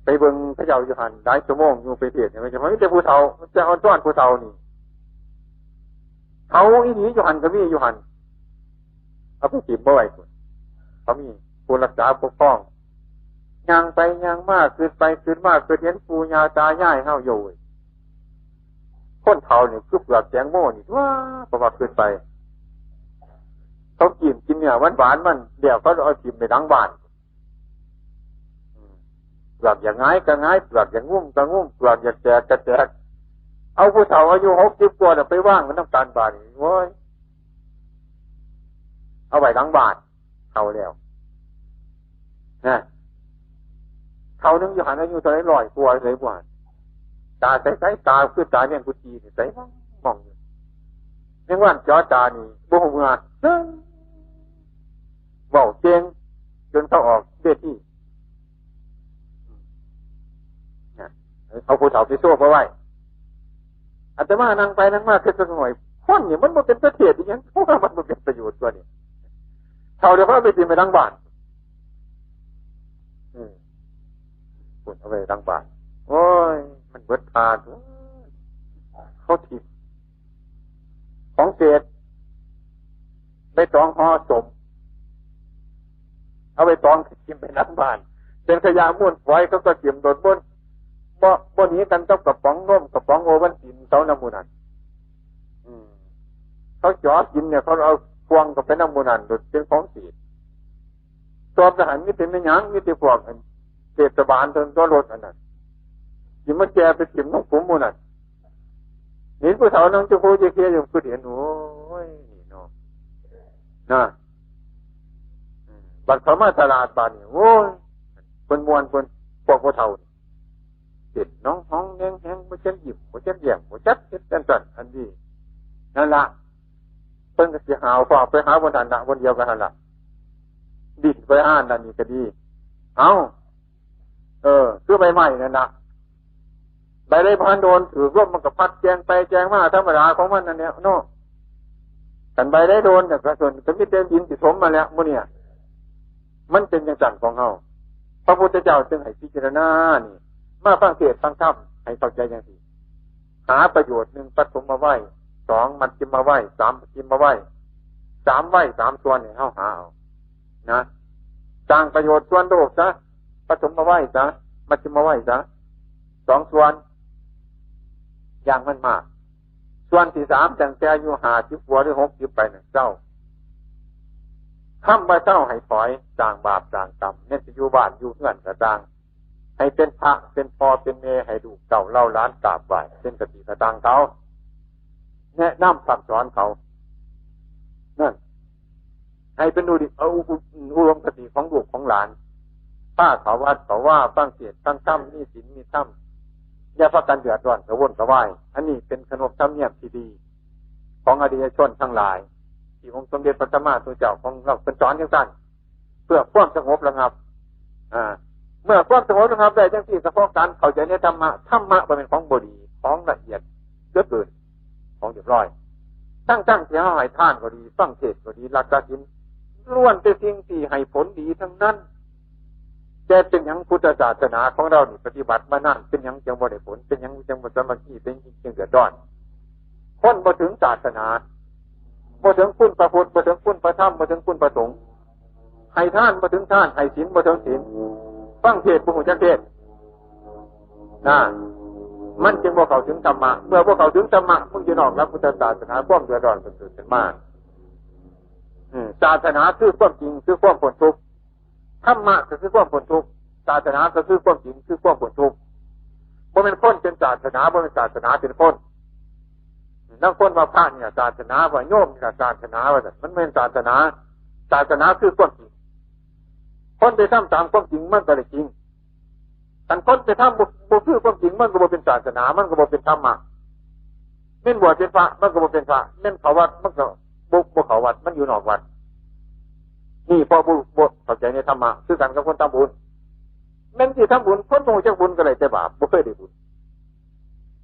ໄປເບິ່ງເຂົາເຈົ້າຢູ່ຫັ້ນຫຼາຍຊົ່ວໂມງຢູ່ ໄປເທດໃຫ້ເຂົາເຈົ້າ ມີແຕ່ຜູ້ເຖົ້າ ມີແຕ່ອອນຊອນຜູ້ເຖົ້ານີ້ ເຖົ້າອີ່ຫຼີຢູ່ຫັ້ນກໍມີຢູ່ຫັ້ນ ເອົາໄປຖິ້ມບໍ່ໄວ້ພຸ້ນ ເຂົາມີຜູ້ຮັກສາປົກຄອງ ຍ່າງໄປຍ່າງມາ ຄຶດໄປຄຶດມາ ຄຶດເຫັນປູ່ຍ່າຕາຍາຍເຮົາ ໂອ້ຍ ຄົນເຖົ້ານີ້ຄືເປືອກແຕງໂມນີ້ຕົວະ ເພາະວ່າຄຶດໄປ ເຂົາກິນ ກິນເນື້ອຫວານໆມັນ ແລ້ວເຂົາເອົາຖິ້ມໄປຫຼັງບ້ານ ເປືອກຢາກຫງາຍກໍຫງາຍ ເປືອກຢາກງຸ້ມກໍງຸ້ມ ເປືອກຢາກແຕກກໍແຕກ ເອົາຜູ້ເຖົ້າອາຍຸຫົກສິບກວ່ານະໄປວາງໄວ້ນຳກັນບາດນີ້ ໂອ້ຍ ເອົາໄວ້ຫຼັງບ້ານ ເຖົ້າແລ້ວ ນະ ເຖົ້າໜຶ່ງຢູ່ຫັ້ນອາຍຸເທົ່າໃດ ຮ້ອຍກວ່າເລີຍບໍ່ ຕາໃສໆ ຕາຄືຕາແມງກຸດຈີ່ນີ້ ໃສມອງໆຢູ່ ແມງວັນເຈາະຕານີ້ບໍ່ຮູ້ເມື່ອ ເວົ້າເກັ່ງຈົນເຂົາອອກເວທີ ນະ ເອົາຜູ້ເຖົ້າໄປໂຊບເອົາໄວ້. ອາດຕະມານັ່ງໄປນັ່ງມາ ຄິດວ່າ ໂອ້ຍ ຄົນນີ້ມັນບໍ່ເປັນຕາເທດອີ່ຫຍັງ ເພາະວ່າມັນບໍ່ເປັນປະໂຫຍດຕົວນີ້ ເຖົ້າແລ້ວເຂົາເອົາໄປຖິ້ມໄວ້ຫຼັງບ້ານ ອືມ ພຸ້ນ ເອົາໄວ້ຫຼັງບ້ານ ໂອ້ຍ ມັນເບິດທ່າຕົວະ ເຂົາຖິ້ມ ຂອງເສດ ໃບຕອງຫໍ່ສົມ ເອົາໃບຕອງຖິ້ມໄປຫຼັງບ້ານ ເປັນຂະຫຍະມູນຝອຍ ເຂົາກໍຖິ້ມໂດດ ບໍ່ ບໍ່ ບໍ່ໜີກັນກັບກະປ໋ອງນົມ ກະປ໋ອງໂອວັນຕິນເຂົານຳໝູ່ນັ້ນ ອືມ ເຂົາເຈາະກິນນີ້ ເຂົາເອົາພວງເຂົ້າໄປນຳໝູ່ນັ້ນໂດດ ເປັນຂອງເສດ. ສອບທະຫານມີແຕ່ແມ່ນຫຍັງ ມີແຕ່ພວກອັນເທດສະບານຕົວລົດອັນນັ້ນ ຊິມາແກ່ໄປຖິ້ມນຳຂຸມໝູ່ນັ້ນ. ເຫັນຜູ້ເຖົ້ານັ່ງເຈົ້າໂຄເຈເຄຢູ່ ຄືເຫັນ ໂອ້ຍ ນີ້ເນາະ ນະ ບັດເຂົ້າມາຕະຫຼາດບາດນີ້ ໂອ້ຍ ເພິ່ນມ່ວນ ເພິ່ນ ພວກຜູ້ເຖົ້ານີ້ ເຕັ້ນຮ້ອງຮ້ອງແຮງແຮງ ບໍ່ຈັກຍິ້ມ ບໍ່ຈັກແຍ້ມ ບໍ່ຈັກເຮັດອັນນັ້ນອັນນີ້ ນັ້ນລະ ເພິ່ນກໍຊິຫາວຟ້າວໄປຫາບ່ອນນັ້ນລະ ບ່ອນດຽວກັນຫັ້ນລະ ດິ້ນໄປຫາອັນນັ້ນນີ້ກໍດີ ເອົ້າ ເອີ ຄືໃບໄມ້ນັ້ນນະ ໃບໃດບໍ່ທັນໂດນ ຖືກລົມມັນກໍພັດແຈງໄປແຈງມາ ທຳມະດາຂອງມັນນັ້ນແຫຼະເນາະ. ຄັນໃບໃດໂດນ ກໍສ່ວນ ກໍມີແຕ່ດິນຊິຖົມມາແລ້ວ ໝູ່ນີ້ ມັນເປັນຈັ່ງຊັ້ນຂອງເຮົາ. ພະພຸດທະເຈົ້າຈຶ່ງໃຫ້ພິຈາລະນານີ້ ມາຟັງເທດຟັງທຳໃຫ້ເຂົ້າໃຈຈັ່ງຊີ້ ຫາປະໂຫຍດ ໜຶ່ງ ປະຖົມມະໄວຍ ສອງ ມັດຈິມມະໄວຍ ສາມ ປະຖິມມະໄວຍ ສາມໄວຍ ສາມສ່ວນໃຫ້ເຮົາຫາເອົານະ. ສ້າງປະໂຫຍດສ່ວນໂລກຊະ ປະຖົມມະໄວຍຊະ ມັດຈິມມະໄວຍຊະ ສອງສ່ວນ ຢ່າງມັນມາກ. ສ່ວນທີສາມ ຕັ້ງແຕ່ອາຍຸຫ້າສິບກວ່າ ຫຼື ຫົກສິບໄປນັ້ນເຊົາ. ຄຳວ່າເຊົາໃຫ້ຖອຍ ສ້າງບາບສ້າງກຳ ແມ່ນຊິຢູ່ບ້ານຢູ່ເຮືອນກໍຕ່າງ ໃຫ້ເປັນພະ ເປັນພໍ່ ເປັນແມ່ ໃຫ້ລູກເຕົ້າເຫຼົ່າຫຼານກາບໄຫວ້ ເປັນກະຕິກະຕັງເຂົາ ແນະນຳພຮ່ຳສອນເຂົາ ນັ້ນ ໃຫ້ເປັນອຸດິ ເອົາອຸ ອຸດົມຄະຕິຂອງລູກຂອງຫຼານ ພາເຂົ້າວັດເຂົ້າວາ ຟັງເທດຟັງທຳ ມີສິນມີທຳ ຢ່າພາກັນເດືອດຮ້ອນກະວົນກະວາຍ. ອັນນີ້ເປັນຂະໜົບທຳນຽມທີ່ດີຂອງອະລິຍະຊົນທັງຫຼາຍ ທີ່ອົງສົມເດັດພະສຳມາສຳພຸດທະເຈົ້າຂອງເຮົາເພິ່ນສອນຈັ່ງຊັ້ນ ເພື່ອຄວາມສະຫງົບລະງັບ. ອາ ເມື່ອຄວາມສະຫງົບລະງັບໄດ້ຈັ່ງຊີ້ ສະເພາະການເຂົ້າໃຈໃນທຳມະ, ທຳມະບໍ່ແມ່ນຂອງບໍ່ດີ, ຂອງລະອຽດເຫຼືອເກີນ, ຂອງຮຽບຮ້ອຍ. ທັງໆທີ່ເຮົາໃຫ້ທານກໍດີ, ຟັງເທດກໍດີ, ຮັກສາສິນ, ລ້ວນແຕ່ສິ່ງທີ່ໃຫ້ຜົນດີທັງນັ້ນ. ແຕ່ເປັນຫຍັງພຸດທະສາສະໜາຂອງເຮົານີ້ປະຕິບັດມານານ, ເປັນຫຍັງຈັ່ງບໍ່ໄດ້ຜົນ? ເປັນຫຍັງຈັ່ງບໍ່ສາມັກຄີ? ເປັນຫຍັງຈຶ່ງເດືອດຮ້ອນ? ຄົນບໍ່ເຖິງສາສະໜາ, ບໍ່ເຖິງຄຸນພະພຸດ, ບໍ່ເຖິງຄຸນພະທຳ, ບໍ່ເຖິງຄຸນພະສົງ. ໃຫ້ທານບໍ່ເຖິງທານ, ໃຫ້ສິນບໍ່ເຖິງສິນ, ຟັງເທດບໍ່ຮູ້ຈັກເທດນະ, ມັນຈຶ່ງບໍ່ເຂົ້າເຖິງທຳມະ. ເມື່ອບໍ່ເຂົ້າເຖິງທຳມະ, ມຶງຢູ່ນອກຫຼັກພຸດທະສາສະໜາ, ຄວາມເດືອດຮ້ອນກໍເກີດຂຶ້ນມາ. ອືມ, ສາສະໜາຄືຄວາມຈິງ, ຄືຄວາມພົ້ນທຸກ. ທຳມະກໍຄືຄວາມພົ້ນທຸກ, ສາສະໜາກໍຄືຄວາມຈິງ, ຄືຄວາມພົ້ນທຸກ. ບໍ່ແມ່ນຄົນເປັນສາສະໜາ, ບໍ່ແມ່ນສາສະໜາເປັນຄົນ. ລາງຄົນວ່າພະນີ້ລະສາສະໜາ, ວ່າໂຍມນີ້ລະສາສະໜາ, ວ່າຊັ້ນ. ມັນແມ່ນສາສະໜາ, ສາສະໜາຄືຄວາມຈິງ. ຄົນໄປທຳຕາມຄວາມຈິງ ມັນກໍໄດ້ຈິງ. ຄັນຄົນໄປທຳບໍ່, ບໍ່ຄືຄວາມຈິງ, ມັນກໍບໍ່ເປັນສາສະໜາ, ມັນກໍບໍ່ເປັນທຳມະ. ແມ່ນບວດເປັນພະ, ມັນກໍບໍ່ເປັນພະ. ແມ່ນເຂົ້າວັດ, ມັນກໍບໍ່, ບໍ່ເຂົ້າວັດ, ມັນຢູ່ນອກວັດ. ນີ້ເພາະບໍ່, ບໍ່ເຂົ້າໃຈໃນທຳມະ. ຄືກັນກັບຄົນທຳບຸນ. ແມ່ນຊິທຳບຸນ, ຄົນບໍ່ຮູ້ຈັກບຸນກໍໄດ້ແຕ່ບາບ, ບໍ່ເຄີຍໄດ້ບຸນ.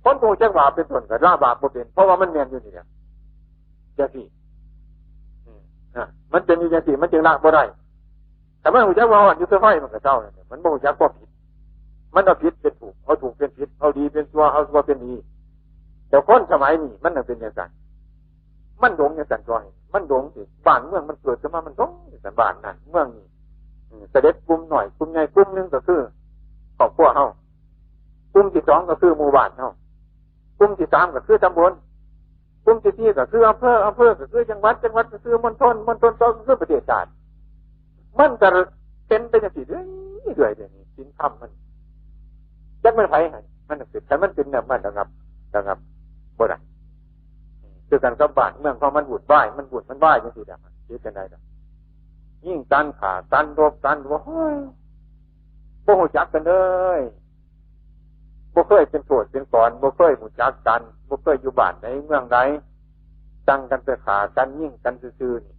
ຄົນບໍ່ຮູ້ຈັກບາບເປັນຕົ້ນ ກໍລະບາບບໍ່ເປັນ, ເພາະວ່າມັນແມ່ນຢູ່ນີ້ແຫຼະ. ຈັ່ງຊີ້ ອືມ ນະ ມັນເປັນຢູ່ຈັ່ງຊີ້ ມັນຈຶ່ງລະບໍ່ໄດ້. ຖ້າມັນຮູ້ຈັກວ່າຮ້ອນຢູ່ຄືໄຟ ມັນກໍເຊົານັ້ນແຫຼະ. ມັນບໍ່ຮູ້ຈັກຄວາມຜິດ, ມັນເອົາຜິດເປັນຖືກ, ເອົາຖືກເປັນຜິດ, ເອົາດີເປັນຊົ່ວ, ເອົາຊົ່ວເປັນດີ. ແຕ່ຄົນສະໄໝນີ້ມັນຈັ່ງເປັນຈັ່ງຊັ້ນ, ມັນຫຼົງຈັ່ງຊັ້ນຕົວະ. ມັນຫຼົງຕິ, ບ້ານເມືອງມັນເກີດຂຶ້ນມາ ມັນຫຼົງຈັ່ງຊັ້ນ. ບ້ານນັ້ນເມືອງນີ້ ອືມ ສະເດັດກຸ່ມນ້ອຍກຸ່ມໃຫຍ່ ກຸ່ມໜຶ່ງກໍຄືຄອບຄົວເຮົາ, ກຸ່ມທີສອງກໍຄືໝູ່ບ້ານເຮົາ, ກຸ່ມທີສາມກໍຄືຕຳບົນ, ກຸ່ມທີສີ່ກໍຄືອຳເພີ, ອຳເພີກໍຄືຈັງຫວັດ, ຈັງຫວັດກໍຄືມົນທົນ, ມົນທົນຕໍ່ກໍຄືປະເທດຊາດ. ມັນກໍເປັນໄປຈັ່ງຊີ້ເລື້ອຍໆ ດຽວນີ້ສິນທຳມັນ ຈັກແມ່ນໃຜໃຫ້ມັນເກີດ, ຄັນມັນເປັນແນວມັນລະງັບ, ລະງັບບໍ່ໄດ້. ຄືກັນກັບບ້ານເມືອງຂອງມັນວຸ່ນວາຍ, ມັນວຸ່ນມັນວາຍຈັ່ງຊີ້ລະ, ເຮັດຈັ່ງໃດລະ? ຍິງກັນ, ຂ້າກັນ, ລົບກັນ, ໂອ້ຍ ບໍ່ຮູ້ຈັກກັນເລີຍ. ບໍ່ເຄີຍເປັນໂທດເປັນກອນ, ບໍ່ເຄີຍຮູ້ຈັກກັນ, ບໍ່ເຄີຍຢູ່ບ້ານໃດເມືອງໃດ, ສັ່ງກັນໄປຂ້າກັນ, ຍິງກັນຊື່ໆ ນີ້.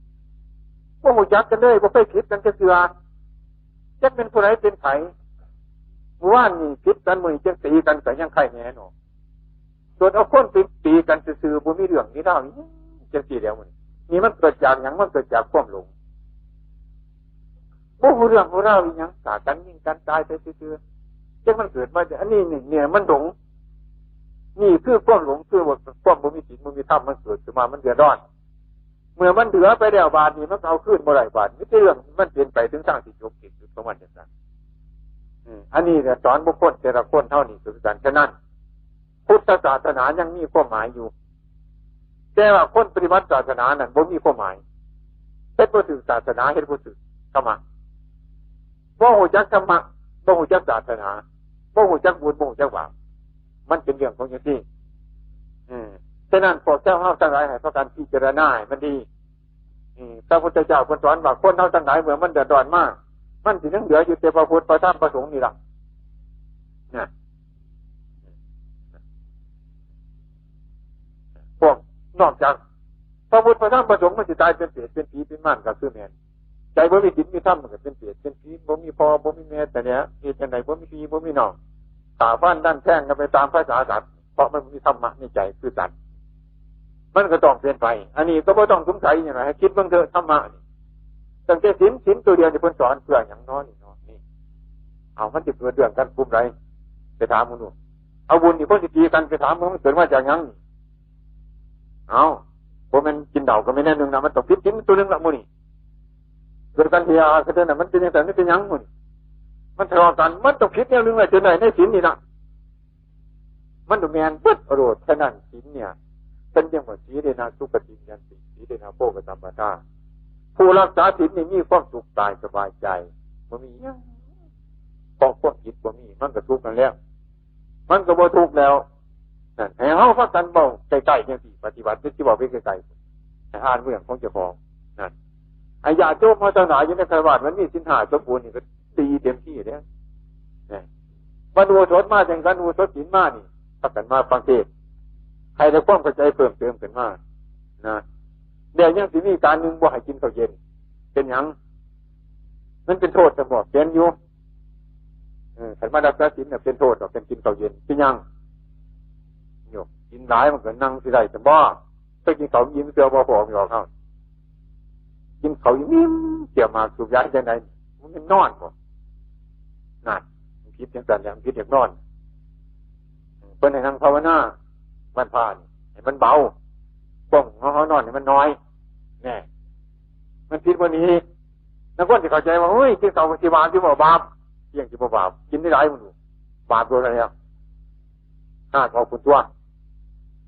ບໍ່ຮູ້ຈັກກັນເລີຍ, ບໍ່ເຄີຍຜິດກັນຈັກເທື່ອ. ຈັກແມ່ນຜູ້ໃດເປັນໃຜ. ມື້ວານນີ້ຜິດກັນ, ມື້ນີ້ຈັ່ງຕີກັນ, ກໍຍັງໄຄແນ່ເນາະ. ສ່ວນເອົາຄົນໄປຕີກັນຊື່ໆ, ບໍ່ມີເລື່ອງມີລາວອີ່ຫຍັງ ຈັ່ງຊີ້ແລ້ວ. ນີ້ມັນເກີດຈາກຫຍັງ? ມັນເກີດຈາກຄວາມຫຼົງ. ບໍ່ຮູ້ເລື່ອງຮູ້ລາວອີ່ຫຍັງ, ຂ້າກັນ, ຍິງກັນ, ຕາຍໄປຊື່ໆ. ຈັກມັນເກີດມາຈາກ ອັນນີ້ນີ້ ນີ້ມັນຫຼົງ. ນີ້ຄືຄວາມຫຼົງ, ຄືວ່າຄວາມບໍ່ມີສິນ, ບໍ່ມີທຳ, ມັນເກີດຂຶ້ນມາ, ມັນເດືອດຮ້ອນ. ເມື່ອມັນເຫຼືອໄປແລ້ວ, ບາດນີ້ມັນກໍເອົາຄືນບໍ່ໄດ້. ບາດມີແຕ່ເລື່ອງມັນເປັນໄປເຖິງທາງທີ່ຈົບສິ້ນສຸດຂອງມັນຈັ່ງຊັ້ນ. ອືມ ອັນນີ້ແຫຼະ ສອນບຸກຄົນແຕ່ລະຄົນເຮົານີ້ຄືກັນ. ສະນັ້ນ ພຸດທະສາສະໜາຍັງມີຄວາມໝາຍຢູ່, ແຕ່ວ່າຄົນປະຕິບັດສາສະໜານັ້ນບໍ່ມີຄວາມໝາຍ. ເຮັດບໍ່ຖືກສາສະໜາ, ເຮັດບໍ່ຖືກທຳມະ. ບໍ່ຮູ້ຈັກທຳມະ, ບໍ່ຮູ້ຈັກສາສະໜາ, ບໍ່ຮູ້ຈັກບຸນ, ບໍ່ຮູ້ຈັກບາບ. ມັນເປັນເລື່ອງຂອງຈັ່ງຊີ້. ເອີ ສະນັ້ນ ພວກເຈົ້າເຮົາທັງຫຼາຍໃຫ້ພາກັນພິຈາລະນາໃຫ້ມັນດີ. ເອີ ພະພຸດທະເຈົ້າເພິ່ນສອນວ່າ ຄົນເຮົາທັງຫຼາຍເມື່ອມັນເດືອດຮ້ອນມາ, ມັນຊິຍັງເຫຼືອຢູ່ແຕ່ພະພຸດ ພະທຳ ພະສົງນີ້ລະ ນະ. ພວກນອກຈາກພະພຸດ ພະທຳ ພະສົງ ມັນຊິຕາຍເປັນເປດ ເປັນຜີ ເປັນມານ ກໍຄືແມ່ນ. ໃຈບໍ່ມີສິນມີທຳ ມັນກໍເປັນເປດເປັນຜີ ບໍ່ມີພໍ່ບໍ່ມີແມ່ ແຕ່ເນຍເຮັດຈັ່ງໃດ ບໍ່ມີພີ່ບໍ່ມີນ້ອງ ຂ້າຟັນດັນແທງກັນໄປຕາມພາສາສັດ ເພາະມັນບໍ່ມີທຳມະໃນໃຈຄືສັດ ມັນກໍຕ້ອງເປັນໄປ. ອັນນີ້ກໍບໍ່ຕ້ອງສົງໄສຫຍັງ ໃຫ້ຄິດເບິ່ງເຖາະ ທຳມະນີ້ ຕັ້ງແຕ່ສິນ ສິນຕົວດຽວນີ້ເພິ່ນສອນເພື່ອຫຍັງເນາະນີ້ເນາະ? ນີ້ ເອົາ ມັນຊິເກີດເລື່ອງກັນກຸ່ມໃດ ໄປຖາມໝູ່ນູ້ນ. ເອົາ ບຸນນີ້ຄົນຊິຕີກັນ ໄປຖາມເບິ່ງ ມັນເກີດມາຈາກຫຍັງນີ້? ເອົາ ບໍ່ແມ່ນກິນເຫຼົ້າກໍແມ່ນແນວໜຶ່ງນະ ມັນຕ້ອງຜິດສິນຕົວໜຶ່ງລະໝູ່ນີ້. ເກີດກັນເທື່ອ ກະເທື່ອນັ້ນ ມັນເປັນຈັ່ງຊັ້ນ ມັນເປັນຫຍັງໝູ່ນີ້? ມັນທະເລາະກັນ ມັນຕ້ອງຜິດແນວໜຶ່ງລະ ຈົນໄດ້ໃນສິນນີ້ລະ ມັນຕ້ອງແມ່ນເບິດໂລດ. ສະນັ້ນສິນເນຍ ເພິ່ນຈຶ່ງວ່າ ສີເລນະສຸຂະຕິງ ຍັນຕິ ສີເລນະໂພກະສັມປະທາ ຜູ້ຮັກສາສິນນີ້ມີຄວາມສຸກກາຍສະບາຍໃຈ ບໍ່ມີຫຍັງ ເພາະຄວາມຜິດບໍ່ມີ ມັນກໍສຸກນັ້ນແຫຼະ ມັນກໍບໍ່ທຸກແລ້ວ. ນັ້ນ ໃຫ້ເຮົາພາກັນເວົ້າໃກ້ໆ ຈັ່ງຊີ້ ປະຕິບັດ ຊິເວົ້າໄປໄກໆ ໃຫ້ອ່ານເລື່ອງຂອງເຈົ້າຂອງ. ນັ້ນ ໃຫ້ຍາດໂຍມເຮົາທັງຫຼາຍຢູ່ໃນຄະລາວາດ ມັນມີສິນຫ້າສົມບູນນີ້ ກໍດີເຕັມທີ່ເດ້. ນີ້ ວັນອຸໂບສົດມາຈັ່ງກັນ ອຸໂບສົດສິນມານີ້ ພາກັນມາຟັງເທດ ໃຫ້ໄດ້ຄວາມເຂົ້າໃຈເພີ່ມເຕີມຂຶ້ນມານະ. ແລ້ວຍັງຊິມີການໜຶ່ງ ບໍ່ໃຫ້ກິນເຂົ້າເຢັນ ເປັນຫຍັງ? ມັນເປັນໂທດຊັ້ນບໍ? ເປັນຢູ່. ເອີ ຄັນມາຮັກສາສິນນະ ເປັນໂທດດອກ ເປັນກິນເຂົ້າເຢັນ. ເປັນຫຍັງ? ໂຍ ກິນຫຼາຍມັນກໍນັ່ງຊິໄດ້ຊັ້ນບໍ? ໄປກິນເຂົ້າອີ່ມເທື່ອບໍ່ ພວກອອກເຮົາ ກິນເຂົ້າອີ່ມ ເຈຍມາສູບຢາເຮັດຈັ່ງໃດ? ມັນແມ່ນນອນບໍ? ນັ້ນ ມັນຜິດຈັ່ງຊັ້ນແຫຼະ ມັນຜິດຢາກນອນ. ເພິ່ນໃຫ້ນັ່ງພາວະນາວັນພະນີ້ ໃຫ້ມັນເບົາ ຄວາມຫູເຮົານອນໃຫ້ມັນໜ້ອຍ. ແນ່ ມັນຜິດບໍ່ນີ້? ລາງຄົນຊິເຂົ້າໃຈວ່າ ໂອ້ຍ ກິນເຂົ້າກໍຊິບາບຢູ່ບໍ? ບາບ ຫຍັງຊິບໍ່ບາບ? ກິນໄດ້ຫຼາຍມື້ ບາບໂດນແລ້ວ ຫາກອອກພຸ້ນຕົວະ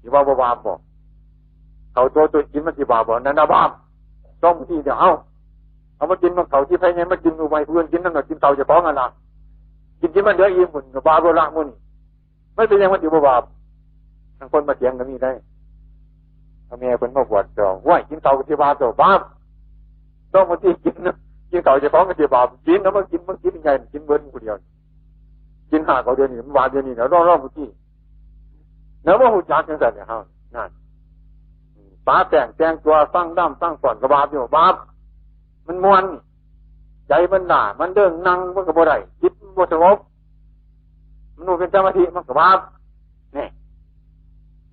ຊິວ່າບໍ່ບາບບໍ? ເຂົ້າຕົວຕົວກິນມັນຊິບາບບໍ? ນັ້ນນະບາບ. ຕ້ອງມີທີ່ດຽວ ເອົາ ເອົາມາກິນ ມັນເຂົ້າທີ່ໃຜໃຫຍ່ມາກິນ ມື້ໃໝ່ຜູ້ອື່ນກິນນຳ ກໍກິນເຂົ້າເຈົ້າຂອງຫັ້ນລະ ກິນ ກິນມັນເຫຼືອອີ່ມພຸ້ນ ບາບໂລດລະມື້ນີ້. ມັນເປັນຫຍັງມັນຊິບໍ່ບາບ? ບາງຄົນມາຖຽງກໍມີໄດ໋ ເອົາແມ່ເພິ່ນມາບວດດອກ ຫ້ວຍ ກິນເຂົ້າກໍຊິບາບຕົວະ? ບາບ. ຕ້ອງມາຕິ ກິນ ກິນເຂົ້າເຈົ້າຂອງກໍຊິບາບ. ກິນ ເອົາມາກິນ ມາກິນໃຫຍ່ ກິນເບິດຜູ້ດຽວ ກິນຫາກເອົາດຽວນີ້ ມັນບາບດຽວນີ້ແລ້ວ ລອງ ລອງມາຕິ. ແລ້ວບໍ່ຮູ້ຈັກຈັ່ງຊັ້ນແຫຼະເຮົາ ນັ້ນ ປະແປ້ງແຕ່ງຕົວ ຟັງລຳຟັງຟ້ອນກໍບາບຢູ່ ບາບ. ມັນມ່ວນ ໃຈມັນຫຼ້າ ມັນເດີງ ນັ່ງມັນກໍບໍ່ໄດ້ ຈິດມັນບໍ່ສະຫງົບ ມັນບໍ່ເປັນສະມາທິ ມັນກໍບາບ. ແນ່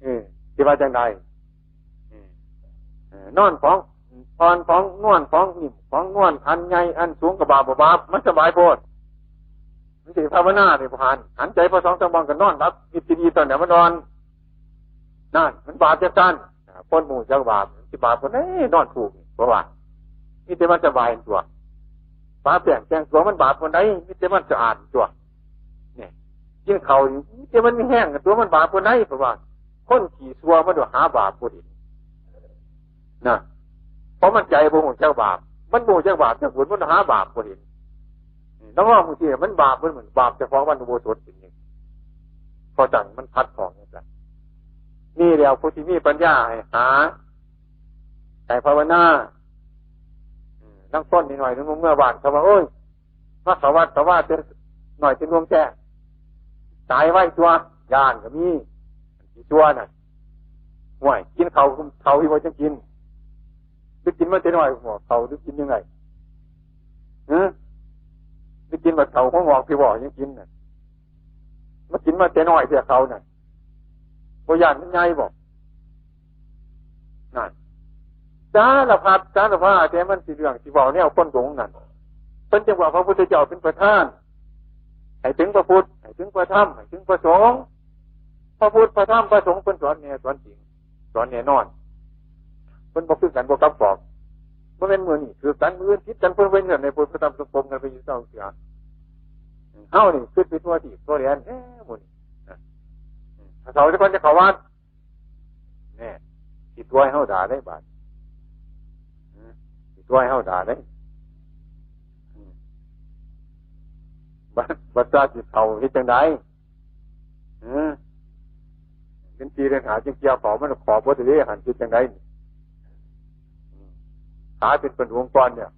ເອີ ຊິວ່າຈັ່ງໃດ? ເອີ ເອີ ນອນຂອງອ່ອນ ຂອງນວນ ຂອງໜິ້ມ ຂອງນວນ ອັນໃຫຍ່ອັນສູງກໍບາບບໍ່ບາບ? ມັນສະບາຍໂພດ ມັນຊິພາວະນາໄດ້ບໍ່? ຫັນ ຫັນໃຈພໍສອງສາມບ່ອນກໍນອນຫຼັບ ມິດຊິດີຕອນໃດມັນນອນ ນັ້ນ ມັນບາບຈັ່ງຊັ້ນ. ຄົນບໍ່ຮູ້ຈັກບາບ ຊິບາບປານໃດ? ນອນຜູກ ເພາະວ່າມີແຕ່ມັນສະບາຍຕົວະ ປະແປ້ງແຕ່ງຕົວ ມັນບາບປານໃດ? ມີແຕ່ມັນສະອາດຕົວະ. ນີ້ ກິນເຂົ້າ ມີແຕ່ມັນມີແຮງຕົວະ ມັນບາບປານໃດ? ເພາະວ່າຄົນຂີ້ຊົ່ວມັນຫາບາບບໍ່ເຫັນ ນະ ເພາະມັນໃຈບໍ່ຮູ້ຈັກບາບ ມັນບໍ່ຮູ້ຈັກບາບຈັກບຸນ ມັນຫາບາບບໍ່ເຫັນ. ລອງມອງເບິ່ງຊິ ມັນບາບ ມັນເໝືອນບາບເຈົ້າຂອງວັນອຸໂບສົດເປັນຫຍັງ? ເພາະຈັ່ງມັນຂັດຂ້ອງຈັ່ງຊັ້ນ. ນີ້ແຫຼະ ຜູ້ທີ່ມີປັນຍາໃຫ້ຫາ ໃຫ້ພາວະນາ. ອືມ ລາງຄົນນ້ອຍໆ ເມື່ອບ້ານເຂົາວ່າ ໂອ້ຍ ມາເຂົ້າວັດເຂົ້າວາແຕ່ນ້ອຍແຕ່ໜຸ່ມແທ້ ຕາຍໄວຕົວະ ຢ້ານກໍມີ. ຊິຕົວະນັ້ນ ຫ້ວຍ ກິນເຂົ້າ ເຂົ້າທີ່ບໍ່ຈັງກິນ ຫຼືກິນມາແຕ່ນ້ອຍ ເຂົ້າຫຼືກິນຍັງໄງ? ຫື ຫຼືກິນບັດເຂົ້າຫົວງອກທີ່ບໍ່ຍັງກິນນະ? ມາກິນມາແຕ່ນ້ອຍແທ້ເຂົ້ານັ້ນ ບໍ່ຢ້ານມັນໃຫຍ່ບໍ? ນັ້ນ ສາລະພັດສາລະພາ ແຕ່ມັນຊິເລື່ອງຊິເວົ້າແນວຄົນຫຼົງນັ້ນ ເພິ່ນຈຶ່ງວ່າພະພຸດທະເຈົ້າເປັນປະທານ ໃຫ້ເຖິງພະພຸດ ໃຫ້ເຖິງພະທຳ ໃຫ້ເຖິງພະສົງ. ພະພຸດ ພະທຳ ພະສົງ ເພິ່ນສອນແນ່ສອນຈິງ ສອນແນ່ນອນ ເພິ່ນບໍ່ຄືກັນ ບໍ່ກັບກອກ. ບໍ່ແມ່ນມື້ນີ້ຖືກກັນ ມື້ອື່ນຜິດກັນ ເພິ່ນເວົ້ນກັນໃນພຸດທະທຳສັງຄົມກັນໄປຢູ່ເຈົ້າເທື່ອ. ເຮົານີ້ຄິດໄປທົ່ວທີ່ທົ່ວແດນແທ້ໝົດນີ້ນະ. ເຮົາເຈົ້າກ່ອນຈະເຂົ້າວັດ ແນ່ ຊິຕົວະໃຫ້ເຮົາດ່າໄດ໋ບາດ ຊິຕົວະໃຫ້ເຮົາດ່າໄດ໋. ບັດ ບັດຊາດຊິເຂົ້າເຮັດຈັ່ງໃດ? ເອີ ເປັນສີ່ເດືອນຫາຈຶ່ງກ່ຽວເຂົ້າ ມັນຂອບເບິດເດ້ ຫັ້ນເຮັດຈັ່ງໃດນີ້? ຂາເປັນປະດຸງກ່ອນເນຍ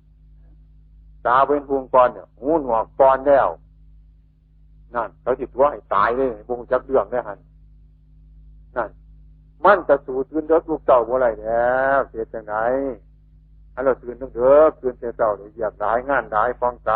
ຕາເປັນຫຸ່ງກ່ອນ ເນຍ ຫູໜວກກ່ອນແລ້ວ ນັ້ນ ເຂົາຊິຕົວະໃຫ້ຕາຍເດ້ ບໍ່ຮູ້ຈັກເລື່ອງເດ້ຫັ້ນ ນັ້ນ ມັນກະສູ້ຕື່ນເດິກລຸກເຊົ້າບໍ່ໄດ້ແລ້ວ ຊິເຮັດຈັ່ງໃດ? ໃຫ້ລາວຕື່ນເດິກໆ ຕື່ນແຕ່ເຊົ້າ ໄດ້ວຽກຫຼາຍ ງານຫຼາຍ ຜ່ອນໄສ